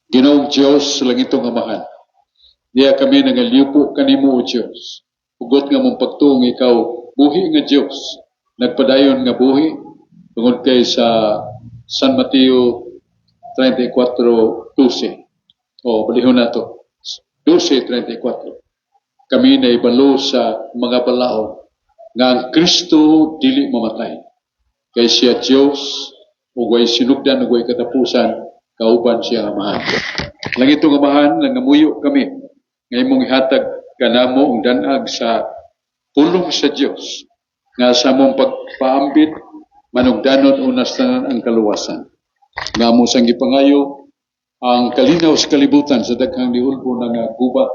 Ginoong Diyos, langitong Amahan, diha kami nangaliupo kanimo, O Diyos. Hugot nga among pagtuong ikaw, buhi nga Diyos, nagpadayon nga buhi, tungod kay sa San Mateo 34:12. O, balihon nato. 12:34. Kami naibalo sa mga balaod nga ang Kristo dili mamatay. Kay siya Diyos, ug way sinugdan ug way katapusan, kauban siya Amahan. Langitong Amahan, nangamuyo kami nga imong ihatag kanamo ang danag sa pulong sa Dios nga sa among pagpaambit manugdanon una sa tanan ang kaluwasan. Nga amo sang gipangayo ang kalinaw sa kalibutan sa daghang niulbo na nga gubat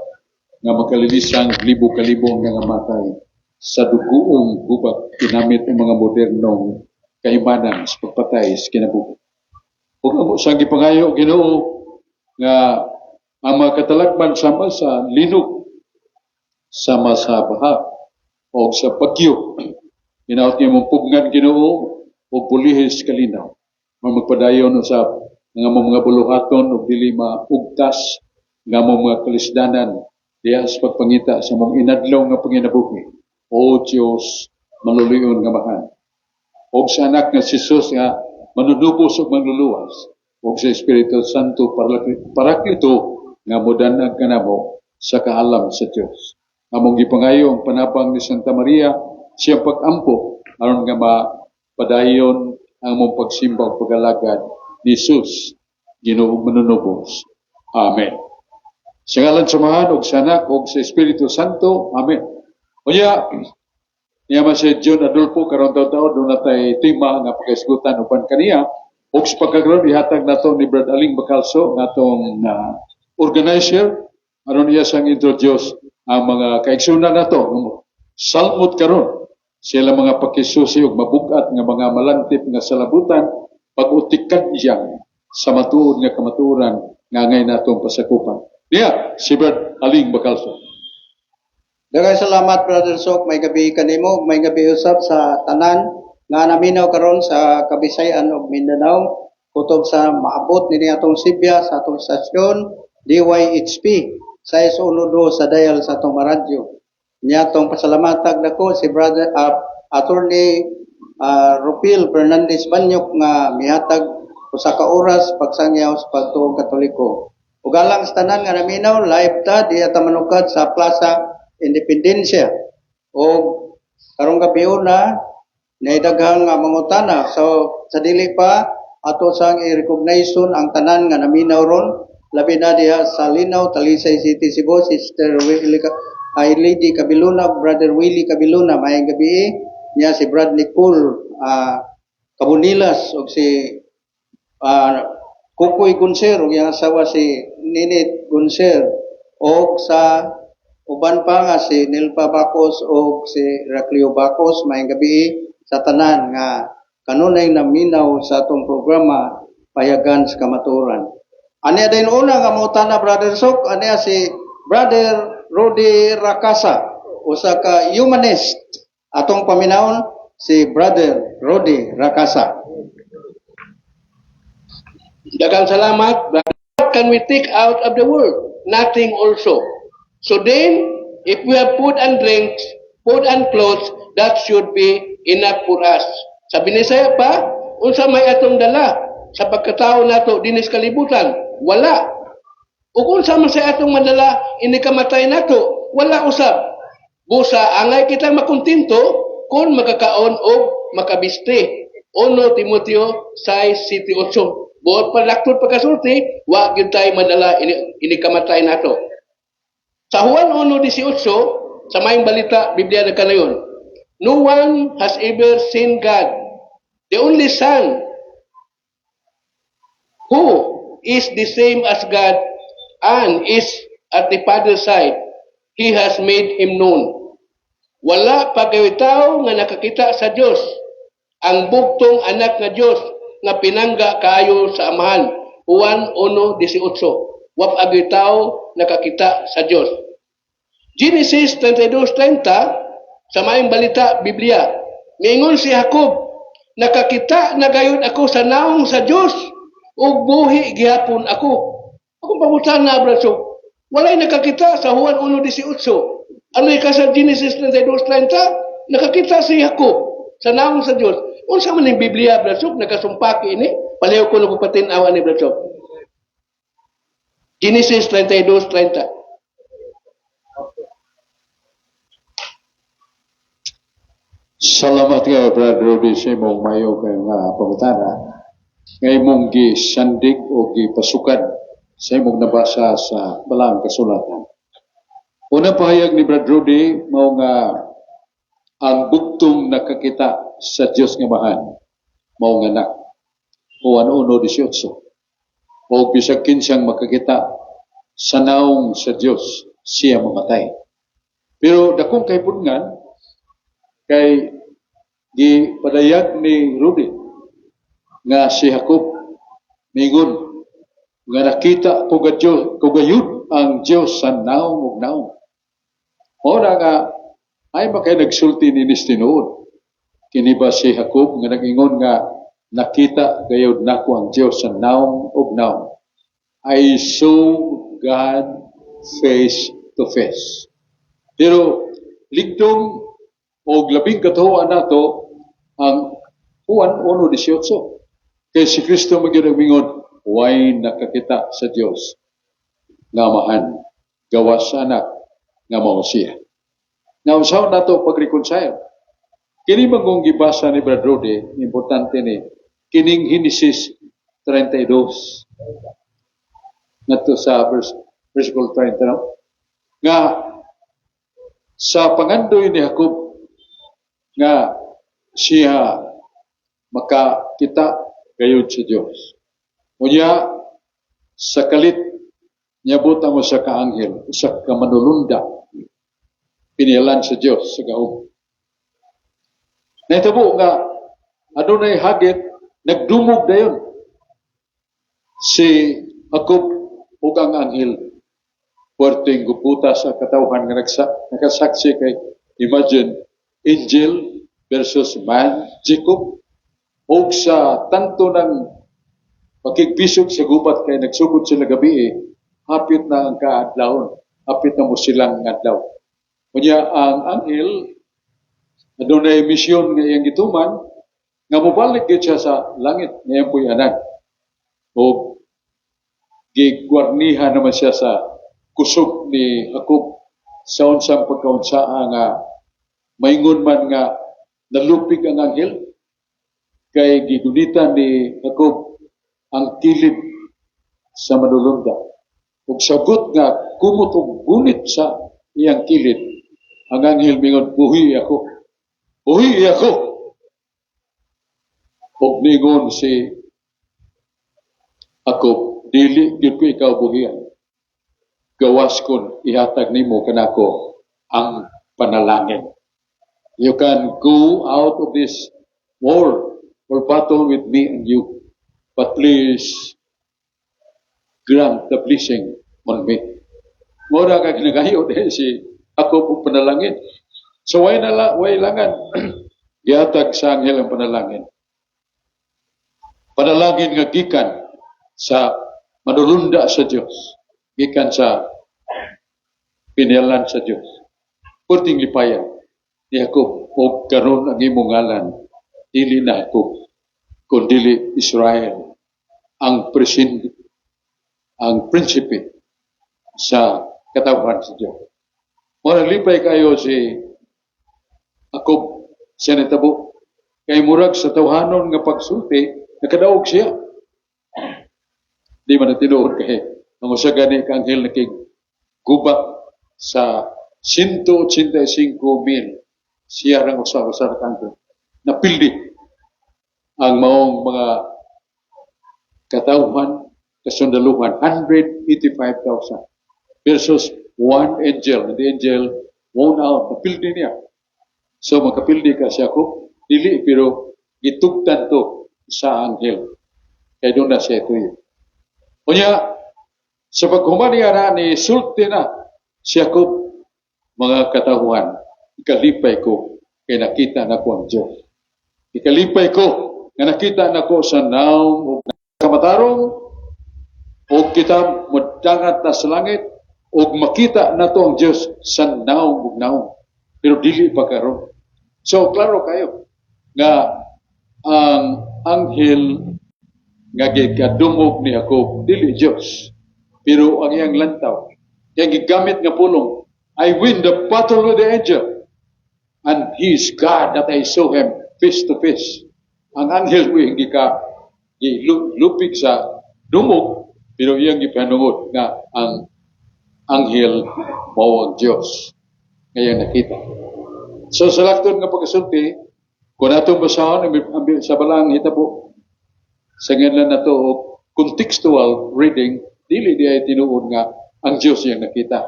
nga makalilisang libo-kalibo nga namatay sa dugoong gubat ginamit ang mga modernong kahimanan sa pagpatay sa kinabuhi. Ug amo sang gipangayo, Ginoo, nga ang mga katalagman sama sa linog, sama sa baha o sa bagyo, hinaot nga imong pugnan, Ginoo, ug pulihis kalinaw. Magpadayon usab nga among mga buluhaton ug dili maugtas nga among mga kalisdanan diha sa pagpangita sa among inadlaw nga panginabuhi. O Diyos, maluluyon nga Amahan. Og sa anak nga si Jesus nga manunubos ug manluluwas, ug sa Espiritu Santo Paraklito nga modanag kanamo sa kaalam sa Dios. Among gipangayo ang panabang ni Santa Maria, siyang pag-ampo aron nga mapadayon ang among pagsimba ug pagalagad ni Jesus, Ginoong manunubos. Amen. Sa ngalan sa Amahan ug sa Anak ug sa Espiritu Santo. Amen. Unya, niya man si John Adolfo karon taon duna tay tema nga pagkaisgutan uban kaniya. Ug sa pagkakaroon ihatag nato ni Brad Aling Bacalso nga atong organizer aron iya sang introduce ang mga kaigsunan nato. Salmot karon sila mga pakisusi ug mabugat nga mga malantip nga salabutan pag-utikadyang sa matuod nga kamatuoran nga angay natong pasakupan. Niya, si Brad Aling Bacalso. Daghang salamat, Brother Sok, maayong gabii kanimo, maayong gabii usab sa tanan nga naminaw karon sa Kabisayan ug Mindanao kutob sa maabot nini atong sibya sa atong istasyon DYHP sa 12 sa dial sa atong radyo. Niya atong pasalamatag dako si Brother Attorney Rupil Fernandez Banyok nga mihatag usa ka oras pagsangyaw sa pagtuong Katoliko. Ug alang sa tanan nga naminaw, live ta diha ta manukad sa Plaza Independencia. O karong gabi na nay daghang nga mangutana. So sa dili pa ato sang i-recognition ang tanan nga naminaw ron, labi na diha sa Linaw, Talisay City, Cebu, Sister Willie ay Lady Kabiluna, Brother Willie Kabiluna, maayong gabi niya si Brad Nicole Cabunilas ug si Kukoy Gunser ug iyang asawa si Ninit Gunser og sa uban pa nga si Nilpa Bacos ug si Raclio Bacos. Maayong gabi sa tanan nga kanunay naminaw sa atong programa Payagan sa Kamatuoran. Ania din una nga mangutana, Brother Sok, ania si Brother Rudy Rakasa, usa ka humanist. Atong paminawon si Brother Rudy Rakasa. Daghang salamat. What can we take out of the world? Nothing also. So then, if we have food and drinks, food and clothes, that should be enough for us. Sabi ni saya pa, unsa may atong dala sa pagkatao nato dinis kalibutan? Wala. Ug unsa man sa atong madala ini kamatay nato? Wala usab. Busa angay kita makontento kung makakaon o makabiste. 1 Timoteo 6:7-8. Buot palaktod pagkasulti, wa gyud tay madala ini kamatay nato. Sa Juan 1:18, sa maayong balita, Biblia na kanayon, "No one has ever seen God. The only Son, who is the same as God and is at the Father's side, He has made Him known." Wala pa kayo tao nga nakakita sa Dios. Ang bugtong anak nga Dios nga pinangga kaayo sa Amahan. Juan 1:18. Wa pa gyud tao nakakita sa Dios. Genesis 32:30 sa maayong balita Biblia. Miingon si Jacob, "Nakakita na gayud ako sa naong sa Dios ug buhi gihapon ako." Akong pangutana, braso, walay nakakita sa Juan 1:18. Ano ka sa Genesis 32:30? Nakakita si Jacob sa naong sa Dios. Unsa man ning Biblia, braso, nakasumpaki ini? Palihog ko nung patin-awa ni braso. Genesis 32:30. Salamat kayo, Brother Rudy, sa imong mayo kayo nga pangutana. Nga imong gisandig o gipasukan sa imong nabasa sa Balaang Kasulatan. Unang pahayag ni Brother Rudy, mao nga ang bugtong nakakita sa Dios nga Amahan, mao nga anak. Juan 1:18. O bisag kinsang makakita sa naong sa Dios, siya mamatay. Pero dakong kahibutngan, kay gipadayag ni Rudy nga si Jacob mingon nga nakita ko ga Dios ko gayud ang Dios sa naong ug naong. Mao na nga ay makay nagsulti ni tinuod. Kini ba si Jacob nga nag-ingon nga nakita gayud nako ang Dios sa naong ug naong? I saw God face to face. Pero ligdong og labing katuohan nato ang Juan 1:18. Kay si Kristo magyud ang mingon, way nakakita sa Dios nga Amahan, gawas sa anak nga mao siya. Now, unsaon nato pag-reconcile? Kini man gibasa ni Brad Rudy, importante ni kining Genesis 32. Ngadto sa verse 30, no? Nga sa pangandoy ni Jacob nga siya makakita gayud sa Dios. Unya sa kalit niabot ang usa ka anghel, usa ka manulunda, pinialan sa Dios sa gahom. Nahitabo nga adunay hagit, nagdumog dayon si Jacob ug ang anghel. Puwerteng guputa sa katawhan nga nakasaksi kay imagine angel versus man, Jacob. Og sa tanto ng pakigpisog sa gubat kay nagsugod sila gabi eh, hapit na ang kaadlawon, hapit na mo silang adlaw. Unya ang anghel adunay misyon nga iyang gituman nga mobalik gyud siya sa langit nga iyang puy-anan. O gigwarnihan naman siya sa kusog ni Jacob sa unsang pagkaunsaa nga maingon man nga nalupig ang anghel kay gigunitan ni Jacob ang kilid sa manulunda. Ug sagot nga kumot og gunit sa iyang kilid, ang anghel mingon, "Buhi ako. Buhi ako." Ug ningon si Jacob, "Dili gyud ko ikaw buhian. Gawas kon ihatag nimo kanako ang panalangin." You can go out of this war or battle with me and you, but please grant the blessing on me. Mura ka ginagayo din si Jacob og panalangin. So way na la, way langan gihatag sa anghel ang panalangin. Panalangin nga gikan sa manulunda sa Dios, gikan sa pinialan sa Dios. Perting lipayan ni Jacob, og karon ang imong ngalan dili na Jacob kundili Israel, ang presidente, ang prinsipe sa katawhan sa Dios. Mao lipay kayo si Jacob siya nitabo kay murag sa tawhanon nga pagsulti nakadaog siya. Di man na tinuod kay ang usa gani ka anghel nakig gubat sa 185 mil, siya rang usa-usa ka anghel. Napildi ang maong mga katawhan, kasundaluhan, 185,000 versus one angel. And the angel won out. Napildi niya. So makapildi ka siya ko, dili, pero gitugtan to sa anghel. Kay doon na siya tuyo. Unya, sa paghuman niya na ni sulti na si Jacob, "Mga katawhan, ikalipay ko kay nakita na ko ang Diyos. Ikalipay ko nga nakita na ko sa naong ug kamatarong ug O kita modangat na sa langit ug makita nato ang Dios sa naong ug naong. Pero dili pa karon. So klaro kayo nga ang anghel nga gikadumog ni Jacob dili Dios. Pero ang iyang lantaw, iyang gigamit nga pulong, "I win the battle with the angel. And he is God that I saw him face to face." Ang anghel ko hindi ka lupig sa dumog, pero iyang gipanungod nga ang anghel mao ang Dios ngayon nakita. So sa laktod nga pagkasulti, kung atong basahon sa balaang hitabo, sa ngalan nato og contextual reading, dili di ay tinuod nga ang Dios iyang nakita,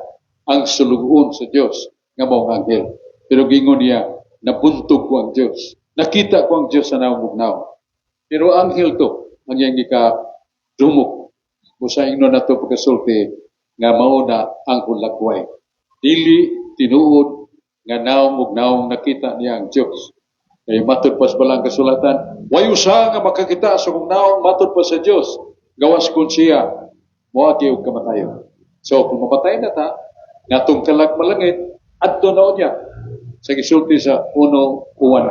ang sulugoon sa Dios nga mao ang anghel. Pero gingon niya, "Nabuntog ko ang Dios. Nakita ko ang Dios sa naong ug naong." Pero anghel to, ang iyang gikadumog. Busa ingnon nato pagkasulti nga mao na ang hulagway. Dili tinuod nga naong ug naong nakita niya ang Dios. Kay matod pa sa balaang kasulatan, way usa nga makakita sa kung naong matod pa sa Dios, gawas kun siya moagi og kamatayon. So kung mapatay na ta, ngatong kalag malangit, adto na niya. Sa gisulti sa 1 Juan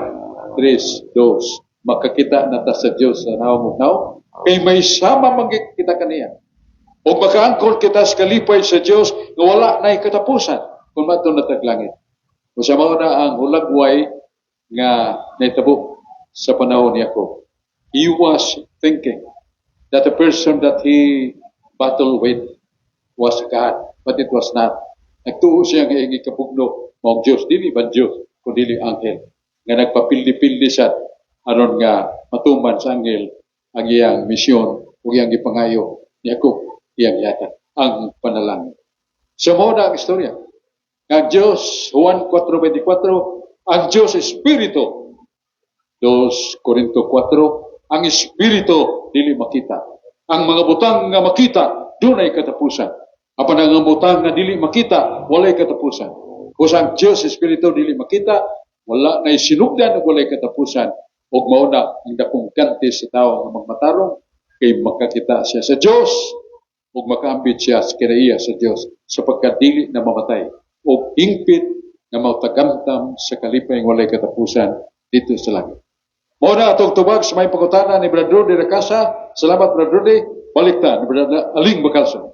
3:2, makakita na ta sa Dios sa naong ug naong, kay may sama man kita kaniya. O makaangkon kita sa kalipay sa Dios nga wala na'y katapusan kung mato na tag langit. Usa mao na ang hulagway nga nahitabo sa panahon ni Jacob. He was thinking that the person that he battled with was God, but it was not. Nagtuo siya nga iyang ikapugno mao ang Diyos, dili ba Diyos, kundi anghel nga nagpapildi-pildi siya aron nga matuman sa anghel ang iyang misyon ug iyang gipangayo ni Jacob, iyang yata ang panalangin. So mao na ang istorya. Ang Diyos, Juan 4:24, ang Diyos Espiritu. 2 Corinto 4, ang Espiritu dili makita. Ang mga butang nga makita, dunay katapusan. Apan ang butang nga dili makita, walay katapusan. Kung ang Diyos Espiritu dili makita, wala na sinugdan ug walay katapusan. Ug mao na ang dakong ganti sa tawo nga magmatarong kay makakita siya sa Diyos ug makaambit siya sa kinaiya sa Diyos sapagkat dili na mamatay ug hingpit nga mautagamtam sa kalipay nga walay katapusan dito sa langit. Mao na atong tubag sa may pangutana ni Brother Rudy Racasa. Salamat, Brother Rudy. Balik ta ni Brother Aling Bacalso.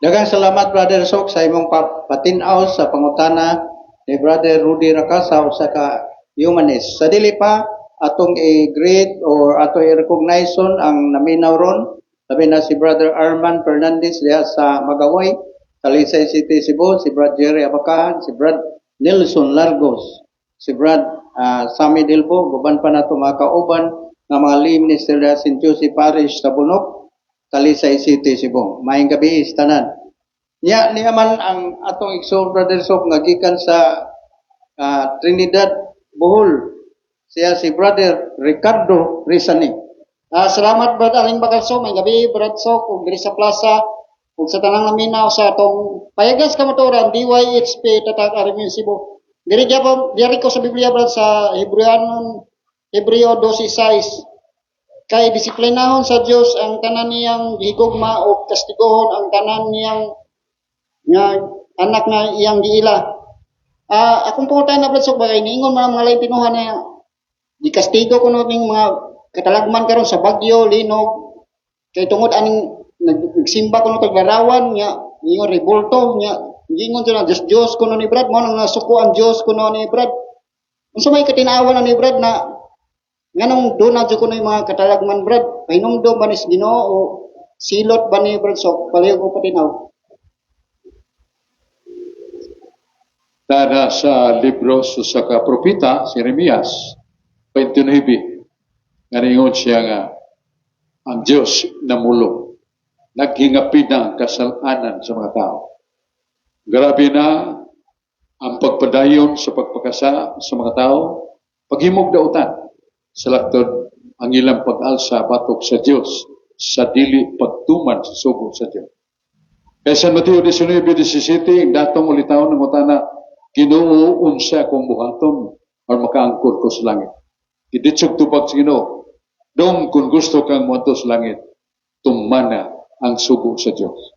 Daghang salamat, Brother Sok, sa imong patinaw sa pangutana ni Brother Rudy Racasa, usa ka humanist. Sa dili pa atong i-greet or ato i-recognize ang naminaw ron, labi na si Brother Arman Fernandez diha sa Magaway, Talisay City, Cebu, si Brad Jerry Abacahan, si Brad Nelson Largos, si Brad Sammy Dilbo, guban pa nato mga kauban nga mga lay minister diha sa St. Joseph Parish sa Bunok, Talisay City, Cebu. Maayong gabi tanan. Nya niya man ang atong igsoon, Brother Sok, nga gikan sa Trinidad, Bohol. Siya si Brother Ricardo Rizani. Salamat, Brad Aling Bacalso, maayong gabi, Brad Sok ug diri sa plaza ug sa tanang naminaw sa atong Payagas Kamatuoran DYHP Tatak Arimin Cebu. Diri gyapon diri ko sa Biblia, Brad, sa Hebreanon Hebreo 12:6. Kay disiplinahon sa Dios ang tanan niyang gihigugma o kastigohon ang tanan niyang nga anak nga iyang giila. Akong pangutana, Brad Sok, ba kay niingon man ang mga laing tinuhan na gikastigo kuno ning mga katalagman karon sa bagyo, linog, kay tungod aning nagsimba kuno kag larawan nga ingon rebulto nga giingon sila Dios Dios kuno ni Brad, mo nang nasuko ang Dios kuno ni Brad. Unsa may katinawan ni Brad na nganong doon na jud kuno yung mga katalagman, Brad? Pahinumdom ba ni sa Ginoo o silot ba ni, Brad? So palihog ko patinaw. Tara sa libro sa usa ka propeta, si Jeremias 29, nga niingon siya nga ang Dios namulong. Naghingapi na ang kasalanan sa mga tao. Grabe na ang pagpadayon sa pagpakasa sa mga tao, paghimog dautan sa laktod ang ilang pag-alsa batok sa Dios sa dili pagtuman sa sugo sa Dios. Kay San Mateo 19:17, ang datong ulitaw ng utana, "Ginoo, unsa akong buhaton aron makaangkon ko sa langit?" Giditsog tubag sa Ginoo, "Dong kung gusto kang moadto sa langit, tumana Ang sugo sa Dios.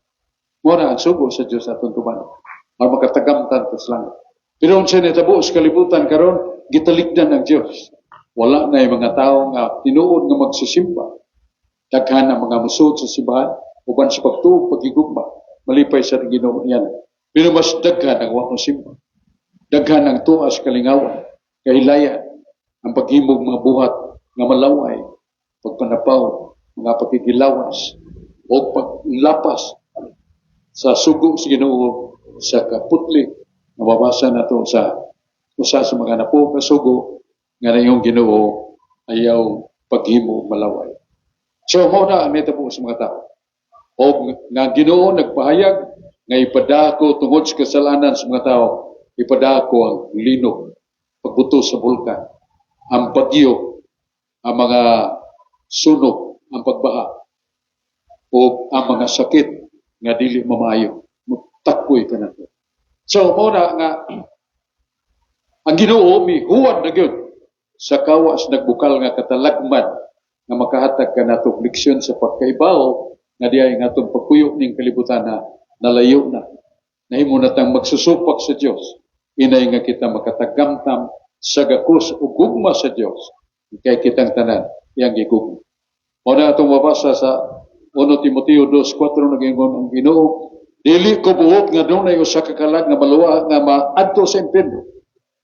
Mao na ang sugo sa Dios atong tuman para makatagamtan ta sa langit. Pero unsa nitabo sa kalibutan karon, gitalikdan ang Dios. Wala na yung mga tao nga tinuod nga magsisimba. Daghan ang mga musod sa simbahan uban sa pagtuo, paghigugma, malipay sa Ginoo niya. Pero mas daghan ang wa mosimba. Daghan ang tuas kalingawan, kahilayan, ang paghimog mga buhat nga malaway, pagpanapaw, mga pakikilawas, o paglapas sa sugo sa Ginoo sa kaputli nga mabasa nato sa usa sa mga napo ka sugo nga nayong Ginoo, ayaw paghimo malaway. So mao na ang nitabo sa mga tao. O nga Ginoo nagpahayag nga ipadako tungod sa kasalanan sa mga tao, ipadako ang linog, pagbuto sa bulkan, ang bagyo, ang mga sunog, ang pagbaha, o ang mga sakit nga dili mamaayo. Mutakoy ka na to. So, mao na nga ang Ginoo mihuwad na gyud sa kawas nagbukal nga katalagman nga makahatag kanato leksyon sa pagkaibaw nga diay nga atong pagpuyo ning kalibutan na nalayo na. Nahimo na tang magsusupak sa Dios. Inay nga kita makatagamtam sa gakos ug gugma sa Dios. Kay kitang tanan iyang gigugma. Mao na atong mabasa sa 1 Timoteo 2:4, nag-ingon ang Ginoo, "Dili ko buot nga dunay usa ka kalag nga maluwa nga maadto sa impyerno.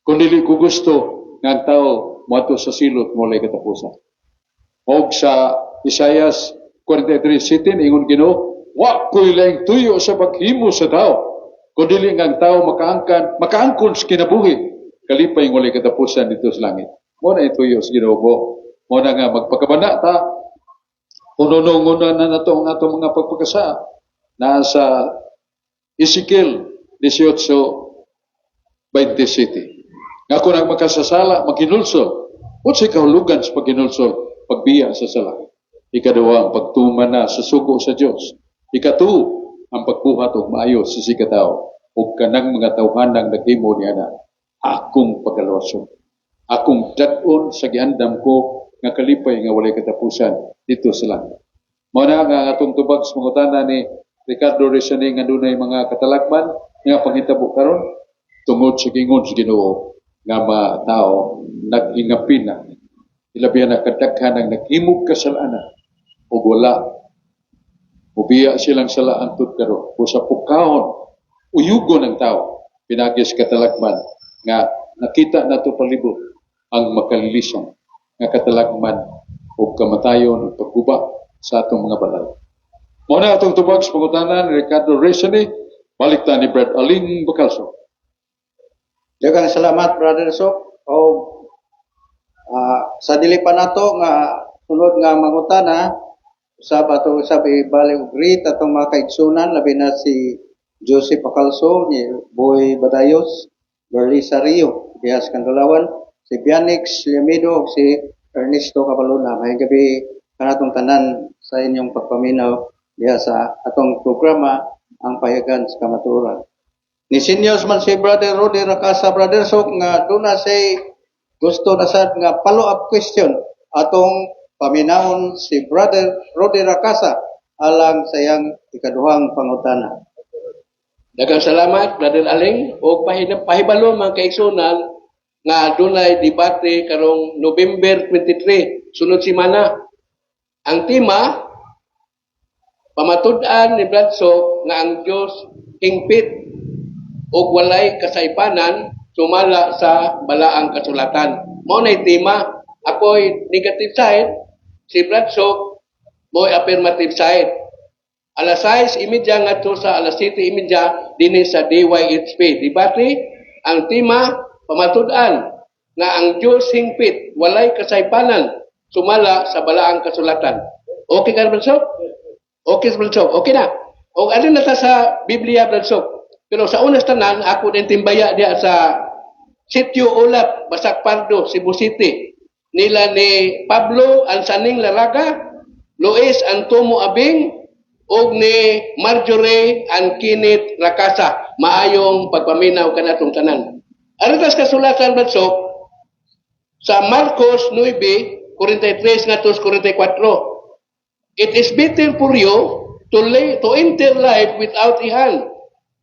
Kung dili ko gusto nga ang tao moadto sa silot mo walay katapusan." Og sa Isaias 43:7, ingon Ginoo, "Wa ko'y laing tuyo sa paghimo sa tao, kung dili nga ang tao makaangkan, makaangkon sa kinabuhi, kalipay walay katapusan dito sa langit." Mao na ituyo sa Ginoo mo. Mao na nga magpakabana ta, ununungunan na nato ang atong mga pagpakasa. Nasa Ezekiel 18:27. Nga kung ang makasasala, maghinulsol. Unsay kahulugan sa paghinulsol? Pagbiya sa sala. Ikaduha, ang pagtuman na sa sugo sa Dios. Ikatuo, ang pagbuhat og maayo sa sikatao ug kanang mga tawhanang naghimo niya na akong pagkalwason. Akong dad-on sa giandam ko nga kalipay nga walay katapusan dito sa langit. Mao na nga ang atong tubag sa pangutana ni Ricardo Rizani nga dunay mga katalagman nga panghitabo karon tungod sa gingon sa Ginoo nga mga tao nag-ingapin na, ilabihan na kadaghan ang naghimog kasalanan ug wala mubiya silang sala antud karon o sa pukahon uyugon ang tao pinagi sa katalagman nga nakita nato palibot, ang makalilisan nga katalagman ug kamatayon ug pagguba sa atong mga balay. Mao na atong tubag sa pangutana ni Ricardo Rezani. Balik ta ni Brad Aling Bacalso. Daghang salamat, Brother Sok. O sa dili pa nato nga sunod nga mangutana, usab ato usab ibalik og greet atong mga kaigsunan, labi na si Joseph Acalso, ni Boy Badayos, Berlisa Rio, diha sa Kandulawan, si Bianix Liamido ug si Ernesto Cabalona. Maayong gabi kanatong tanan sa inyong pagpaminaw diha sa atong programa, Ang Payagan sa Kamatuoran. Ni senyas man si Brother Rody Rakasa, Brother Sok, nga duna say gusto na sad nga follow-up question. Atong paminawon si Brother Rody Rakasa alang sa iyang ikaduhang pangutana. Daghang salamat, Brother Aling. O pahibalo mga kaigsunan nga dunay debate karong November 23, sunod semana. Ang tema, pamatud-an ni Brad Sok nga ang Dios hingpit ug walay kasaypanan sumala sa balaang kasulatan. Mao nay tema. Ako'y negative side, si Brad Sok mo'y affirmative side. Alas 6:30 ngadto sa alas 7:30 dinhi sa DYHP. Debate, ang tema, pamatud-an nga ang Dios hingpit, walay kasaypanan sumala sa balaang kasulatan. Okay ka, Brad Sok? Okay, Brad Sok. Okay na. O ano na ta sa Biblia, Brad Sok? Pero sa unas tanan, ako din timbaya diya sa Sitio Ulap, Basak Pardo, Cebu City. Nila ni Pablo Ansaning Laraga, Luis Antomo Abing, ug ni Marjorie and Kenneth Rakasa. Maayong pagpaminaw kanatong tanan. Aron tas kasulatan, Brad Sok, sa Marcos 9:43 ngadto 44. "It is better for you to to enter life without a hand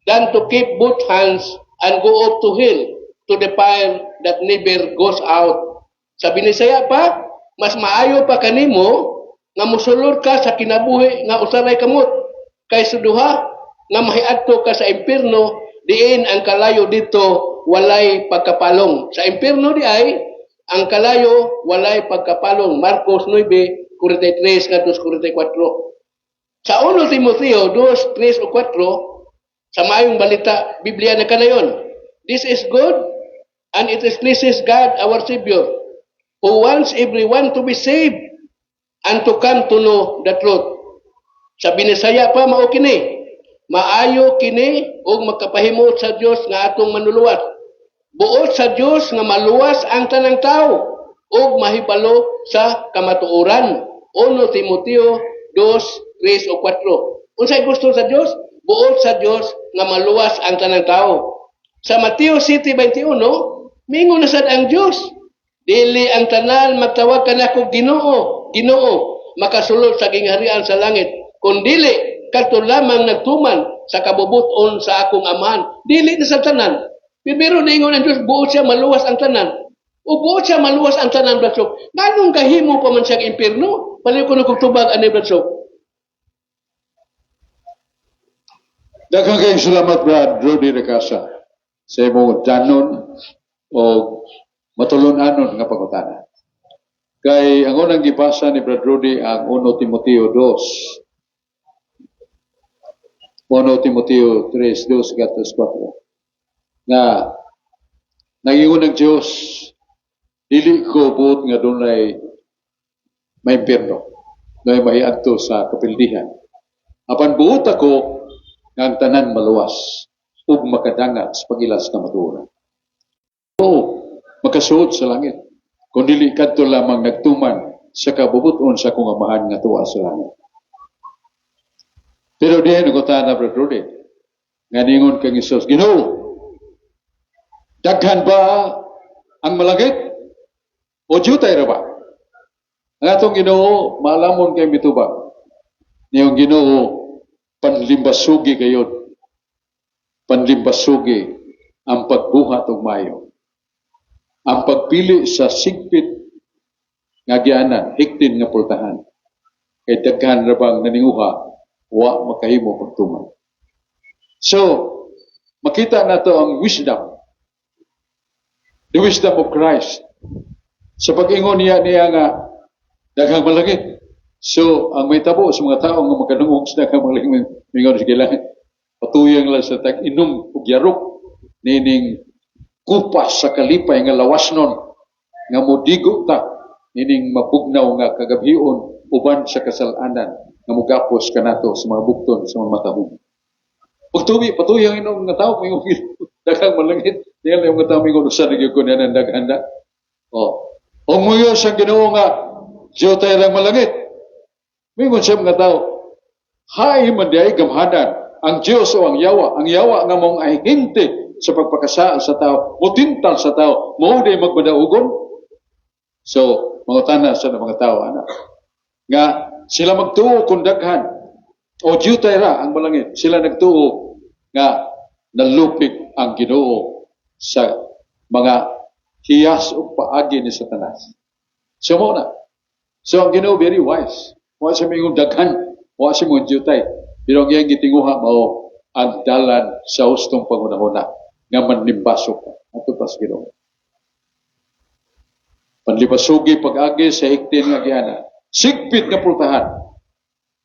than to keep both hands and go up to hell, to the fire that never goes out. Sa Binisaya pa, mas maayo pa kanimo nga musulod ka sa kinabuhi nga usa ray kamot kaysa duha nga mahiadto ka sa impierno, diin ang kalayo didto walay pagkapalong. Sa impierno di ay ang kalayo walay pagkapalong. Marcos 9:43 ngadto 44. Sa 1 Timoteo 2, 3 o 4, sa Maayong Balita, Biblia na kanayon. This is good and it is pleases God our Savior, who wants everyone to be saved and to come to know the truth. Sa Binisaya pa, mao kini. Maayo kini ug makapahimuot sa Dios nga atong Manluluwas. Buot sa Dios nga maluwas ang tanang tao ug mahibalo sa kamatuoran. 1 Timoteo 2, 3 o 4. Unsay gusto sa Dios? Buot sa Dios nga maluwas ang tanang tao. Sa Mateo 7:21, mingon na sad ang Dios, "Dili ang tanan magtawag kanako 'Ginoo, Ginoo' makasulod sa gingharian sa langit, kundili kadto lamang nagtuman sa kabubuton sa akong Amahan." Dili na sa tanan. Pero niingon ang Dios, buot siya maluwas ang tanan. O buot siya maluwas ang tanan, Brad Sok. Nganong kahimo pa man siyang impierno? Paliw ko na tubag ani, Brad Sok. Daghang kayong salamat, Brad Rudy Recasa, sa imong danon o matulon-anon nga pangutana. Kay ang unang gibasa ni Brad Rudy ang 1 Timoteo 2. 1 Timoteo 3, 2, 4. Nga nangingon ang Diyos, dili ko buot nga dunay maimpierno, dunay mahiadto sa kapildihan. Apan buot ako nga ang tanan maluwas ug makadangat sa pag-ila sa kamatuoran. Oo, makasuod sa langit kung dili kadto lamang nagtuman sa kabubuton sa akong Amahan nga tuwa sa langit. Pero dihay nangutana, Brad Rudy, nga ningon kang Hesus, "Ginoo, daghan ba ang malangit? O jutay ra ba?" Ang atong Ginoo, maalamon kay mitubag. Niyong Ginoo, panlimbasugi gayod. Panlimbasugi ang pagbuhat og mayo. Ang pagpili sa sigpit nga agianan, hiktin nga pultahan. Kay daghan ra bang naninguha, wa makahimo pagtuman. So, makita nato ang wisdom. The wisdom of Christ. Sa pag-ingon niya niya nga daghang malangit. So, ang may tabo sa mga tao nga makadungog sa daghang malangit, mingon, sige lang, patuyang lang sa tag inom ug yarok nining kupas sa kalipay nga lawas nun nga modigo ta nining mapugnaw nga kagabhion uban sa kasalanan nga mugapos kanato sa mga bukton sa mga matahom. Pagtubi, patuyang inom nga tao, mingon daghang malangit. Diyan yung mga tao mingon, usa na gyud ko niya ng daghan na. Oh. O muyo sa Ginoo nga jutay lang malangit. Mingon siya mga tao, hay man di ay gamhanan ang Diyos o ang yawa, ang yawa nga mong ahinte sa pagpakasaan sa tao, mutintal sa tao, mao di magmadaugon. So, mangutana sa mga tao, anak, nga sila magtuo kung daghan o jutay ra ang malangit. Sila nagtuo nga nalupig ang Ginoo sa mga hiyas o paagi ni Satanas. So mao na. So ang Ginoo very wise. Wa siya mingon daghan, wa siya mingon jutay. Pero ang iyang gitinguha mao ang dalan sa hustong pangunahuna nga manlimbasok ka. Ato pa sa Ginoo. Panlibasugi pag-agi sa hiktin nga agianan. Sigpit nga pultahan.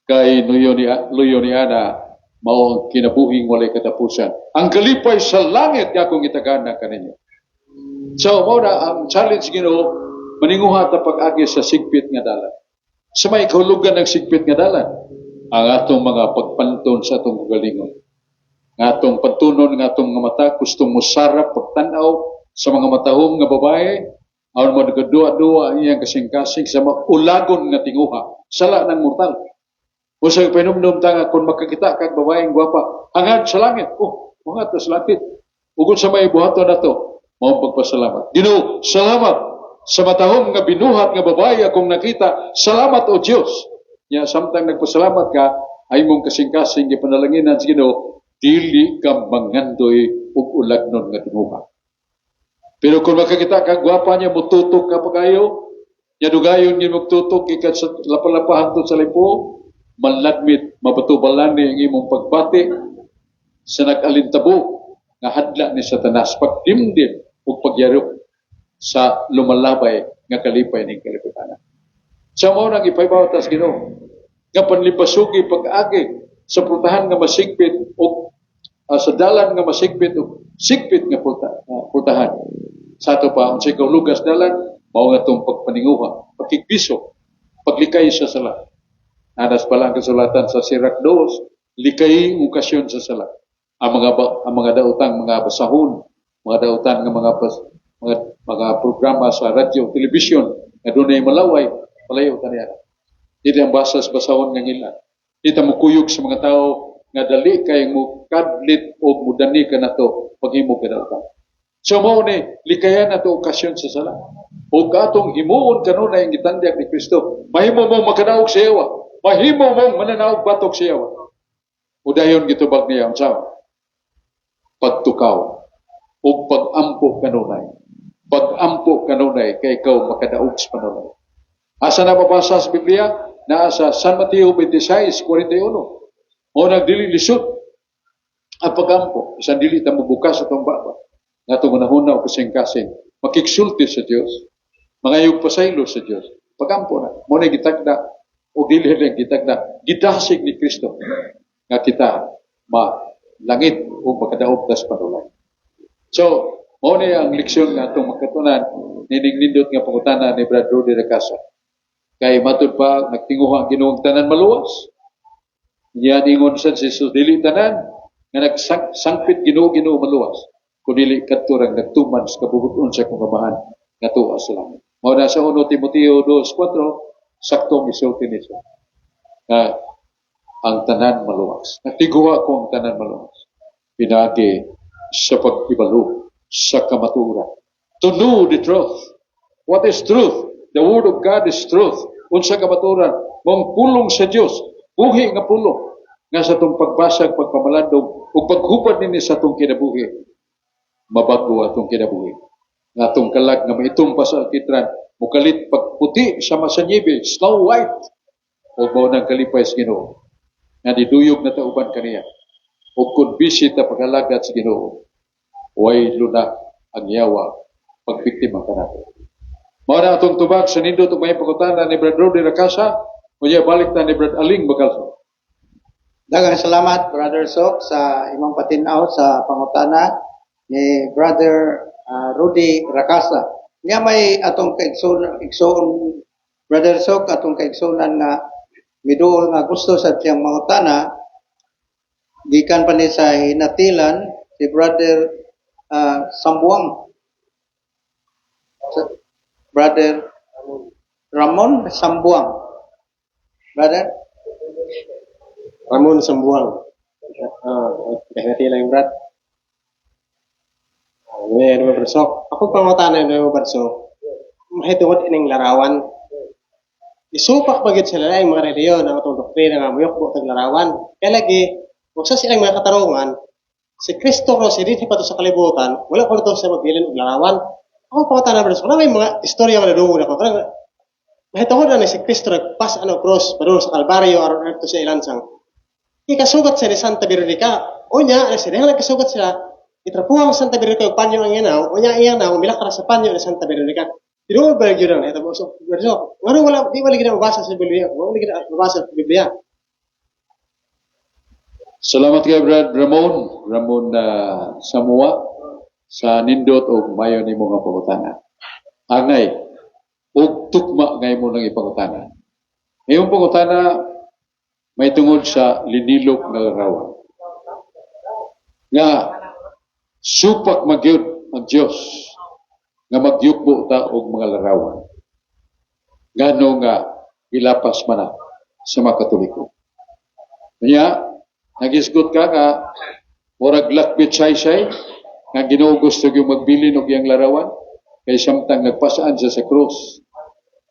Kay luyo ni ana mao ang kinabuhing walay katapusan. Ang kalipay sa langit nga akong itagana kaninyo. So, mao na ang challenge Ginoo, maninguha ta pag-agi sa sigpit nga dalan. Sa may kahulugan ng sigpit nga dalan, ang atong mga pagpanton sa atong kagalingon. Nga atong pantunon nga atong mga mata, gustong musarap pagtan-aw sa mga matahom nga babae, aron mo nagaduwa-duwa ang iyang kasing-kasing sa maulagon nga tinguha. Sala ng mortal. O sa panumdum ta nga kung makakita kag babaeng gwapa, hangad sa langit. Oh, hangad sa langit. Ug sa may buhaton nato, mao pagpasalamat. Ginoo, salamat sa matahom nga binuhat nga babae akong nakita. Salamat o Dios. Nya samtang nagpasalamat ka, Ay mong kasing-kasing gipanalanginan sa Ginoo, dili ka mangandoy ug ulagnon nga tinguha. Pero kung makakita ka gwapa niya, mututok ka pa kayo, nya dugayon gyud magtutok gikan sa lapalapa hangtod sa lipo, maladmit, mabatubalani ang imong pagbati sa nag-alintabo nga hadla ni Satanas pagdimdim ug pagyarok sa lumalabay nga kalipay ning kalibutan. Sa mao nang ipahibaw ta sa Ginoo nga panlimbasugi pag-agi sa pultahan nga masigpit o sa dalan nga masigpit o sigpit nga pultahan. Sa ato pa, unsay kaulugas dalan, mao nga itong pagpaninguha, pakigbiso, paglikay sa sala. Anas pala ang kasulatan sa Sirach 2, likay ang okasyon sa sala. Ang mga daotang mga basahon, mga daotan nga mga programa sa radyo, telebisyon, nga dunay malaway, palayo ta niya. Dili ang basa sa basahon nga ngila. Di ta mukuyog sa mga tao nga dali kay mo kadlit o mudani ka nato paghimo kadautan. So mao ni likayan nato okasyon sa sala. O katong himuon kanunay ang gitandyag ni Kristo, mahimo mo makadaog sa yawa, mahimo mong mananaog batok sa yawa. O dayon gitubag niya ang sawa. Pagtukaw o pagampo kanunay. Pagampo kanunay kay ikaw makadaog sa panunay. Asa na mabasa sa Biblia? Naa sa San Mateo 26:41. Mao nagdili lisod ang pagampo. Bisan dili ta mobukas atong baba. Nga atong hunahuna o kasing-kasing. Makigsulti sa Dios. Mangayog pasaylo sa Dios. Pagampo na. Mao na gitagda o dili lang gitagda. Gidasig ni Kristo nga kita malangit o makadaog tas panulay. So, mao ni ang leksyon nga atong makatunan nining nindot nga pangutana ni Brad Rudy Racasa. Kay matud pa nagtinguha ang Ginoong tanan maluwas. Niya ningon sa Jesus, dili tanan nga nagsangpit Ginoo, Ginoo maluwas. Kun dili kadto rang nagtuman sa kabubuton sa akong Amahan nga tuwa sa langit. Mao na sa 1 Timoteo 2:4 saktong isulti ni siya nga ang tanan maluwas. Nagtiguha ko ang tanan maluwas. Pinaagi sa pag-ibalo sa kamatuoran. To know the truth. What is truth? The word of God is truth. Unsa kamatuoran? Mong pulong sa Dios, buhi nga pulong nga sa atong pagbasag, pagpamalandong ug paghupad nini sa atong kinabuhi, mabago atong kinabuhi. Nga atong kalag nga maitum pa sa alkitran, mukalit pagputi sama sa niebe, snow white, ug mao nang kalipay sa Ginoo. Nga niduyog na ta uban kaniya. Ug kun busy ta paghalagad sa Ginoo, way luna ang yawa pagbiktima kanato. Mao na atong tubag sa nindot ug may pangutana ni Brad Rudy Racasa, unya balik ta ni Brad Aling Bacalso. Daghang salamat, Brother Sok, sa imong patinaw sa pangutana ni Brother Rudy Racasa. Nya may atong kaigsoon, igsoon, Brother Sok, atong kaigsuonan nga miduol nga gusto sa siyang mangutana gikan pa ni sa Hinatilan, si Brother Sambuang. Brother Ramon Sambuang. Brother? Ramon Sambuang. Hinatilan yung brad. Ngayon, ano ba, Sok? Ako pangutana yun, ba, Sok? Mahitungod ining larawan. Isupak pa gyud sila ang mga reliyon ang atong doktrina nga muyukbo tag larawan. Kaya lagi, kung sa silang mga katarungan, si Kristo cross dinhi pa to sa kalibutan, wala ko to sa magbilin og larawan. Ako pangutana, Brad, wala may mga istorya nga nadungog ako. Kanang mahitungod na ni si Kristo nagpas ano cross padulong sa Kalbaryo aron adto sa ilansang. Ikasugat sa ni Santa Veronica. Unya, ano sila, nagkasugat sila, itrapuhan ang Santa Veronica og panyo ang iyanaw, unya iyang naw, milakra sa panyo ni Santa Veronica. Tinuod ba yun ang ito? So, ngano wala, di wala gina mabasa sa Biblia? Wala gina mabasa sa Biblia. Salamat kay Brad Ramon, Ramon Samoa, sa nindot og mayo nimo nga pangutana. Angay, og tukma ngay mo nang ipangutana. Ngayong pangutana, may tungod sa linilok nga larawan. Nga, supak magyud ang Dios nga magyukbo ta og mga larawan. Ngano nga ilapas man na sa mga Katoliko. Kanya, nagisgot ka nga murag lakbit saysay nga Ginoo gusto gyud magbilin og iyang larawan kay samtang nagpasaan siya sa krus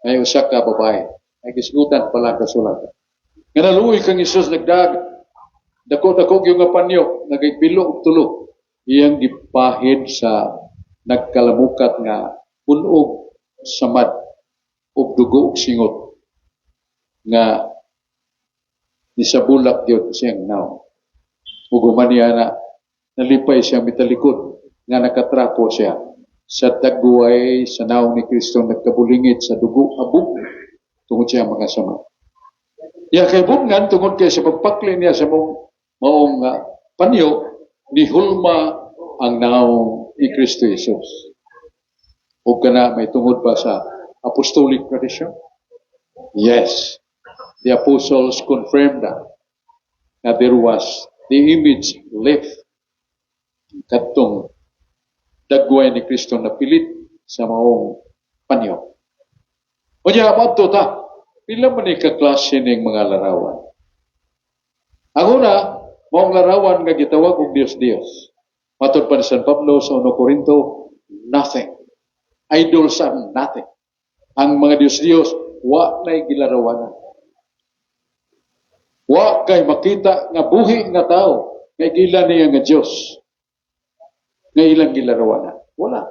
may usa ka babae. Nagisgutan pala kasulatan. Nga naluoy kang Hesus nagdag, dako-dako gyud nga panyo, nagpilo og tulo. Iyang gipahid sa nagkalamukat nga punog samad og dugo og singot nga nisabulak gyud siyang nawong. Ug human niya na nalipay siya mitalikod nga nakatrapo siya sa dagway sa nawong ni Kristo nagkabulingit sa dugo abog tungod siya mga sama. Ya kay bungan tungod kay sa pagpakli niya sa maong panyo nihulma ang nawong ni Kristo Jesus. Ug kana may tungod pa sa apostolic tradition? Yes. The apostles confirmed that, that there was the image left katong dagway ni Kristo na pilit sa maong panyo. Unya, moadto ta, pila man ni kaklase ning mga larawan? Ang una, maong larawan nga gitawag og Dios-Dios. Matod pa ni San Pablo sa 1 Corinto, nothing. Idols are nothing. Ang mga Dios-Dios, wa na'y gilarawanan. Wa kay makita nga buhi nga tao nga gila niya nga Dios nga ilang gilarawanan. Wala.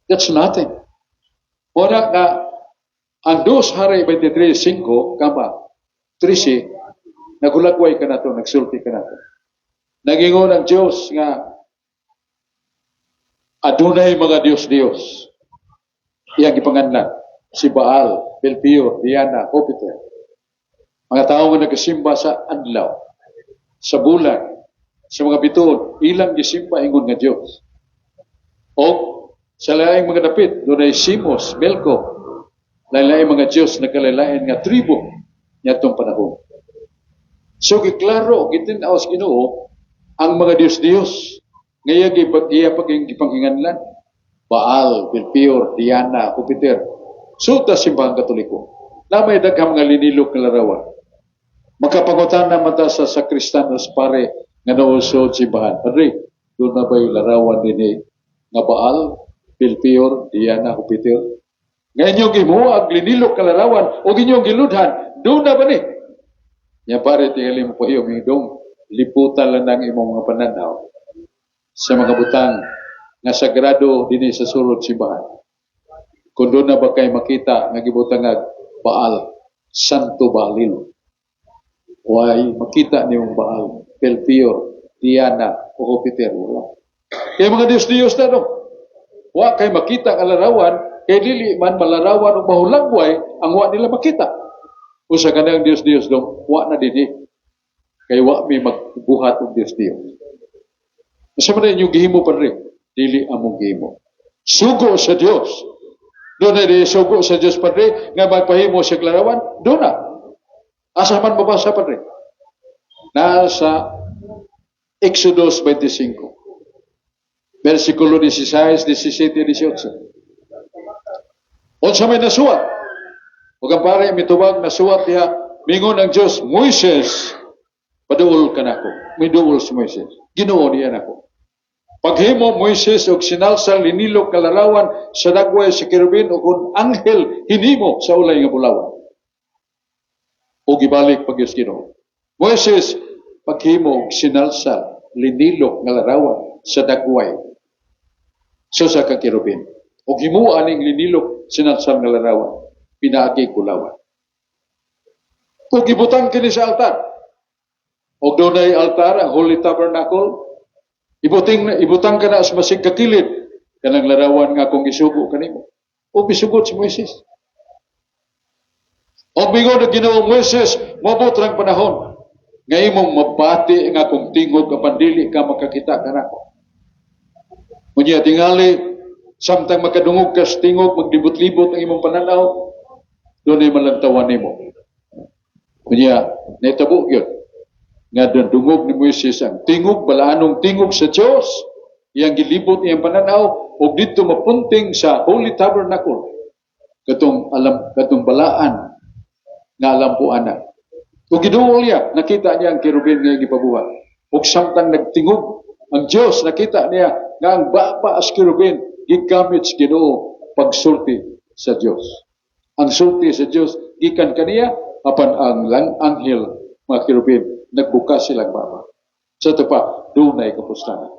That's nothing. Wala nga ang 2 Hari 23:5 kama 13 nagulagway ka nato, nagsulti ka nato. Nagingon ang Dios nga adunay mga Dios-Dios. Iyang gipanganlan si Baal, Belpeor, Diana, Jupiter. Mga tao nga nagasimba sa adlaw, sa bulan, sa mga bituon, ilang gisimba ingon nga Dios. O sa laing mga dapit, dunay Simos, Melko, lain-laing mga Dios nagkalain nga tribo niadtong panahon. So giklaro, gitin-aw sa Ginoo ang mga Dios-Dios nga iya gipag iya pag gipanghinganlan. Baal, Belpeor, Diana, Jupiter. So ta Simbahang Katoliko. Na may daghang mga linilok nga larawan. Makapangutana man ta sa sakristan o sa pare nga nausod simbahan. "Padre, duna ba yung larawan dinhi nga Baal, Belpeor, Diana, Jupiter? Nga inyong gimuag linilok nga larawan o inyong giludhan, duna ba ni?" Nya pare, tingali mo pa yung dong, liputan lang ng imong mga pananaw sa mga butang nga sagrado dinhi sa sulod simbahan. Kung duna ba kay makita nga gibutang nga Baal, Santo Baalil. Why makita niyong Baal, Belpeor, Diana, o Jupiter, wala. Kaya mga Diyos-Diyos na no. Wa kay makita ang larawan, kay dili man malarawan o mahulagway ang wa nila makita. Usa kanang Diyos-Diyos dong, wa na dinhi. Kay wa mi magbuhat og Diyos-Diyos. Asa man inyong gihimo, padre? Dili among gihimo. Sugo sa Dios. Duna di sugo sa Dios, padre, nga magpahimo sa larawan? Duna. Asa man mabasa, padre? Nasa Exodus 25. Versikulo 16, 17, 18. Unsa may nasuwat? Ug ang pare mitubag nasuwat diha, mingon ang Dios, "Moises, paduol ka nako." Miduol si Moises. "Ginoo niya nako." "Paghimo, Moises, og sinalsal linilok nga larawan sa dagway sa kerubin o kung anghel hinimo sa ulay nga bulawan." O gibalik pag Diyos Ginoo. "Moises, paghimo og sinalsal linilok nga larawan sa dagway so sa ka kerubin. O himo aning linilok sinalsal nga larawan pinaagi bulawan. O gibutang kini sa altar." Og dunay altar ang Holy Tabernacle. Ibutang ka na sa masig kakilid kanang larawan nga akong isugo kanimo. O bisugot si Moises. O mingon ang Ginoo, "Moises, moabot rang panahon nga imong mabati nga akong tingog apan dili ka makakita kanako. Unya tingali samtang makadungog ka sa tingog, maglibot-libot ang imong pananaw, dunay malantawan nimo." Unya nahitabo gyud nga dungog ni Moises ang tingog, balaanong tingog sa Dios, iyang gilibot iyang pananaw ug didto mapunting sa Holy Tabernacle katong alam katong balaan nga alampuanan. Ug giduol niya, nakita niya ang kerubin nga gipabuhat. Ug samtang nagtingog ang Dios, nakita niya nga ang baba as kerubin gigamit sa Ginoo pagsulti sa Dios. Ang sulti sa Dios gikan kaniya apan ang lang anghel. Mga kerubin, nagbukas silang baba. Sa ito pa, dunay kapuslanan.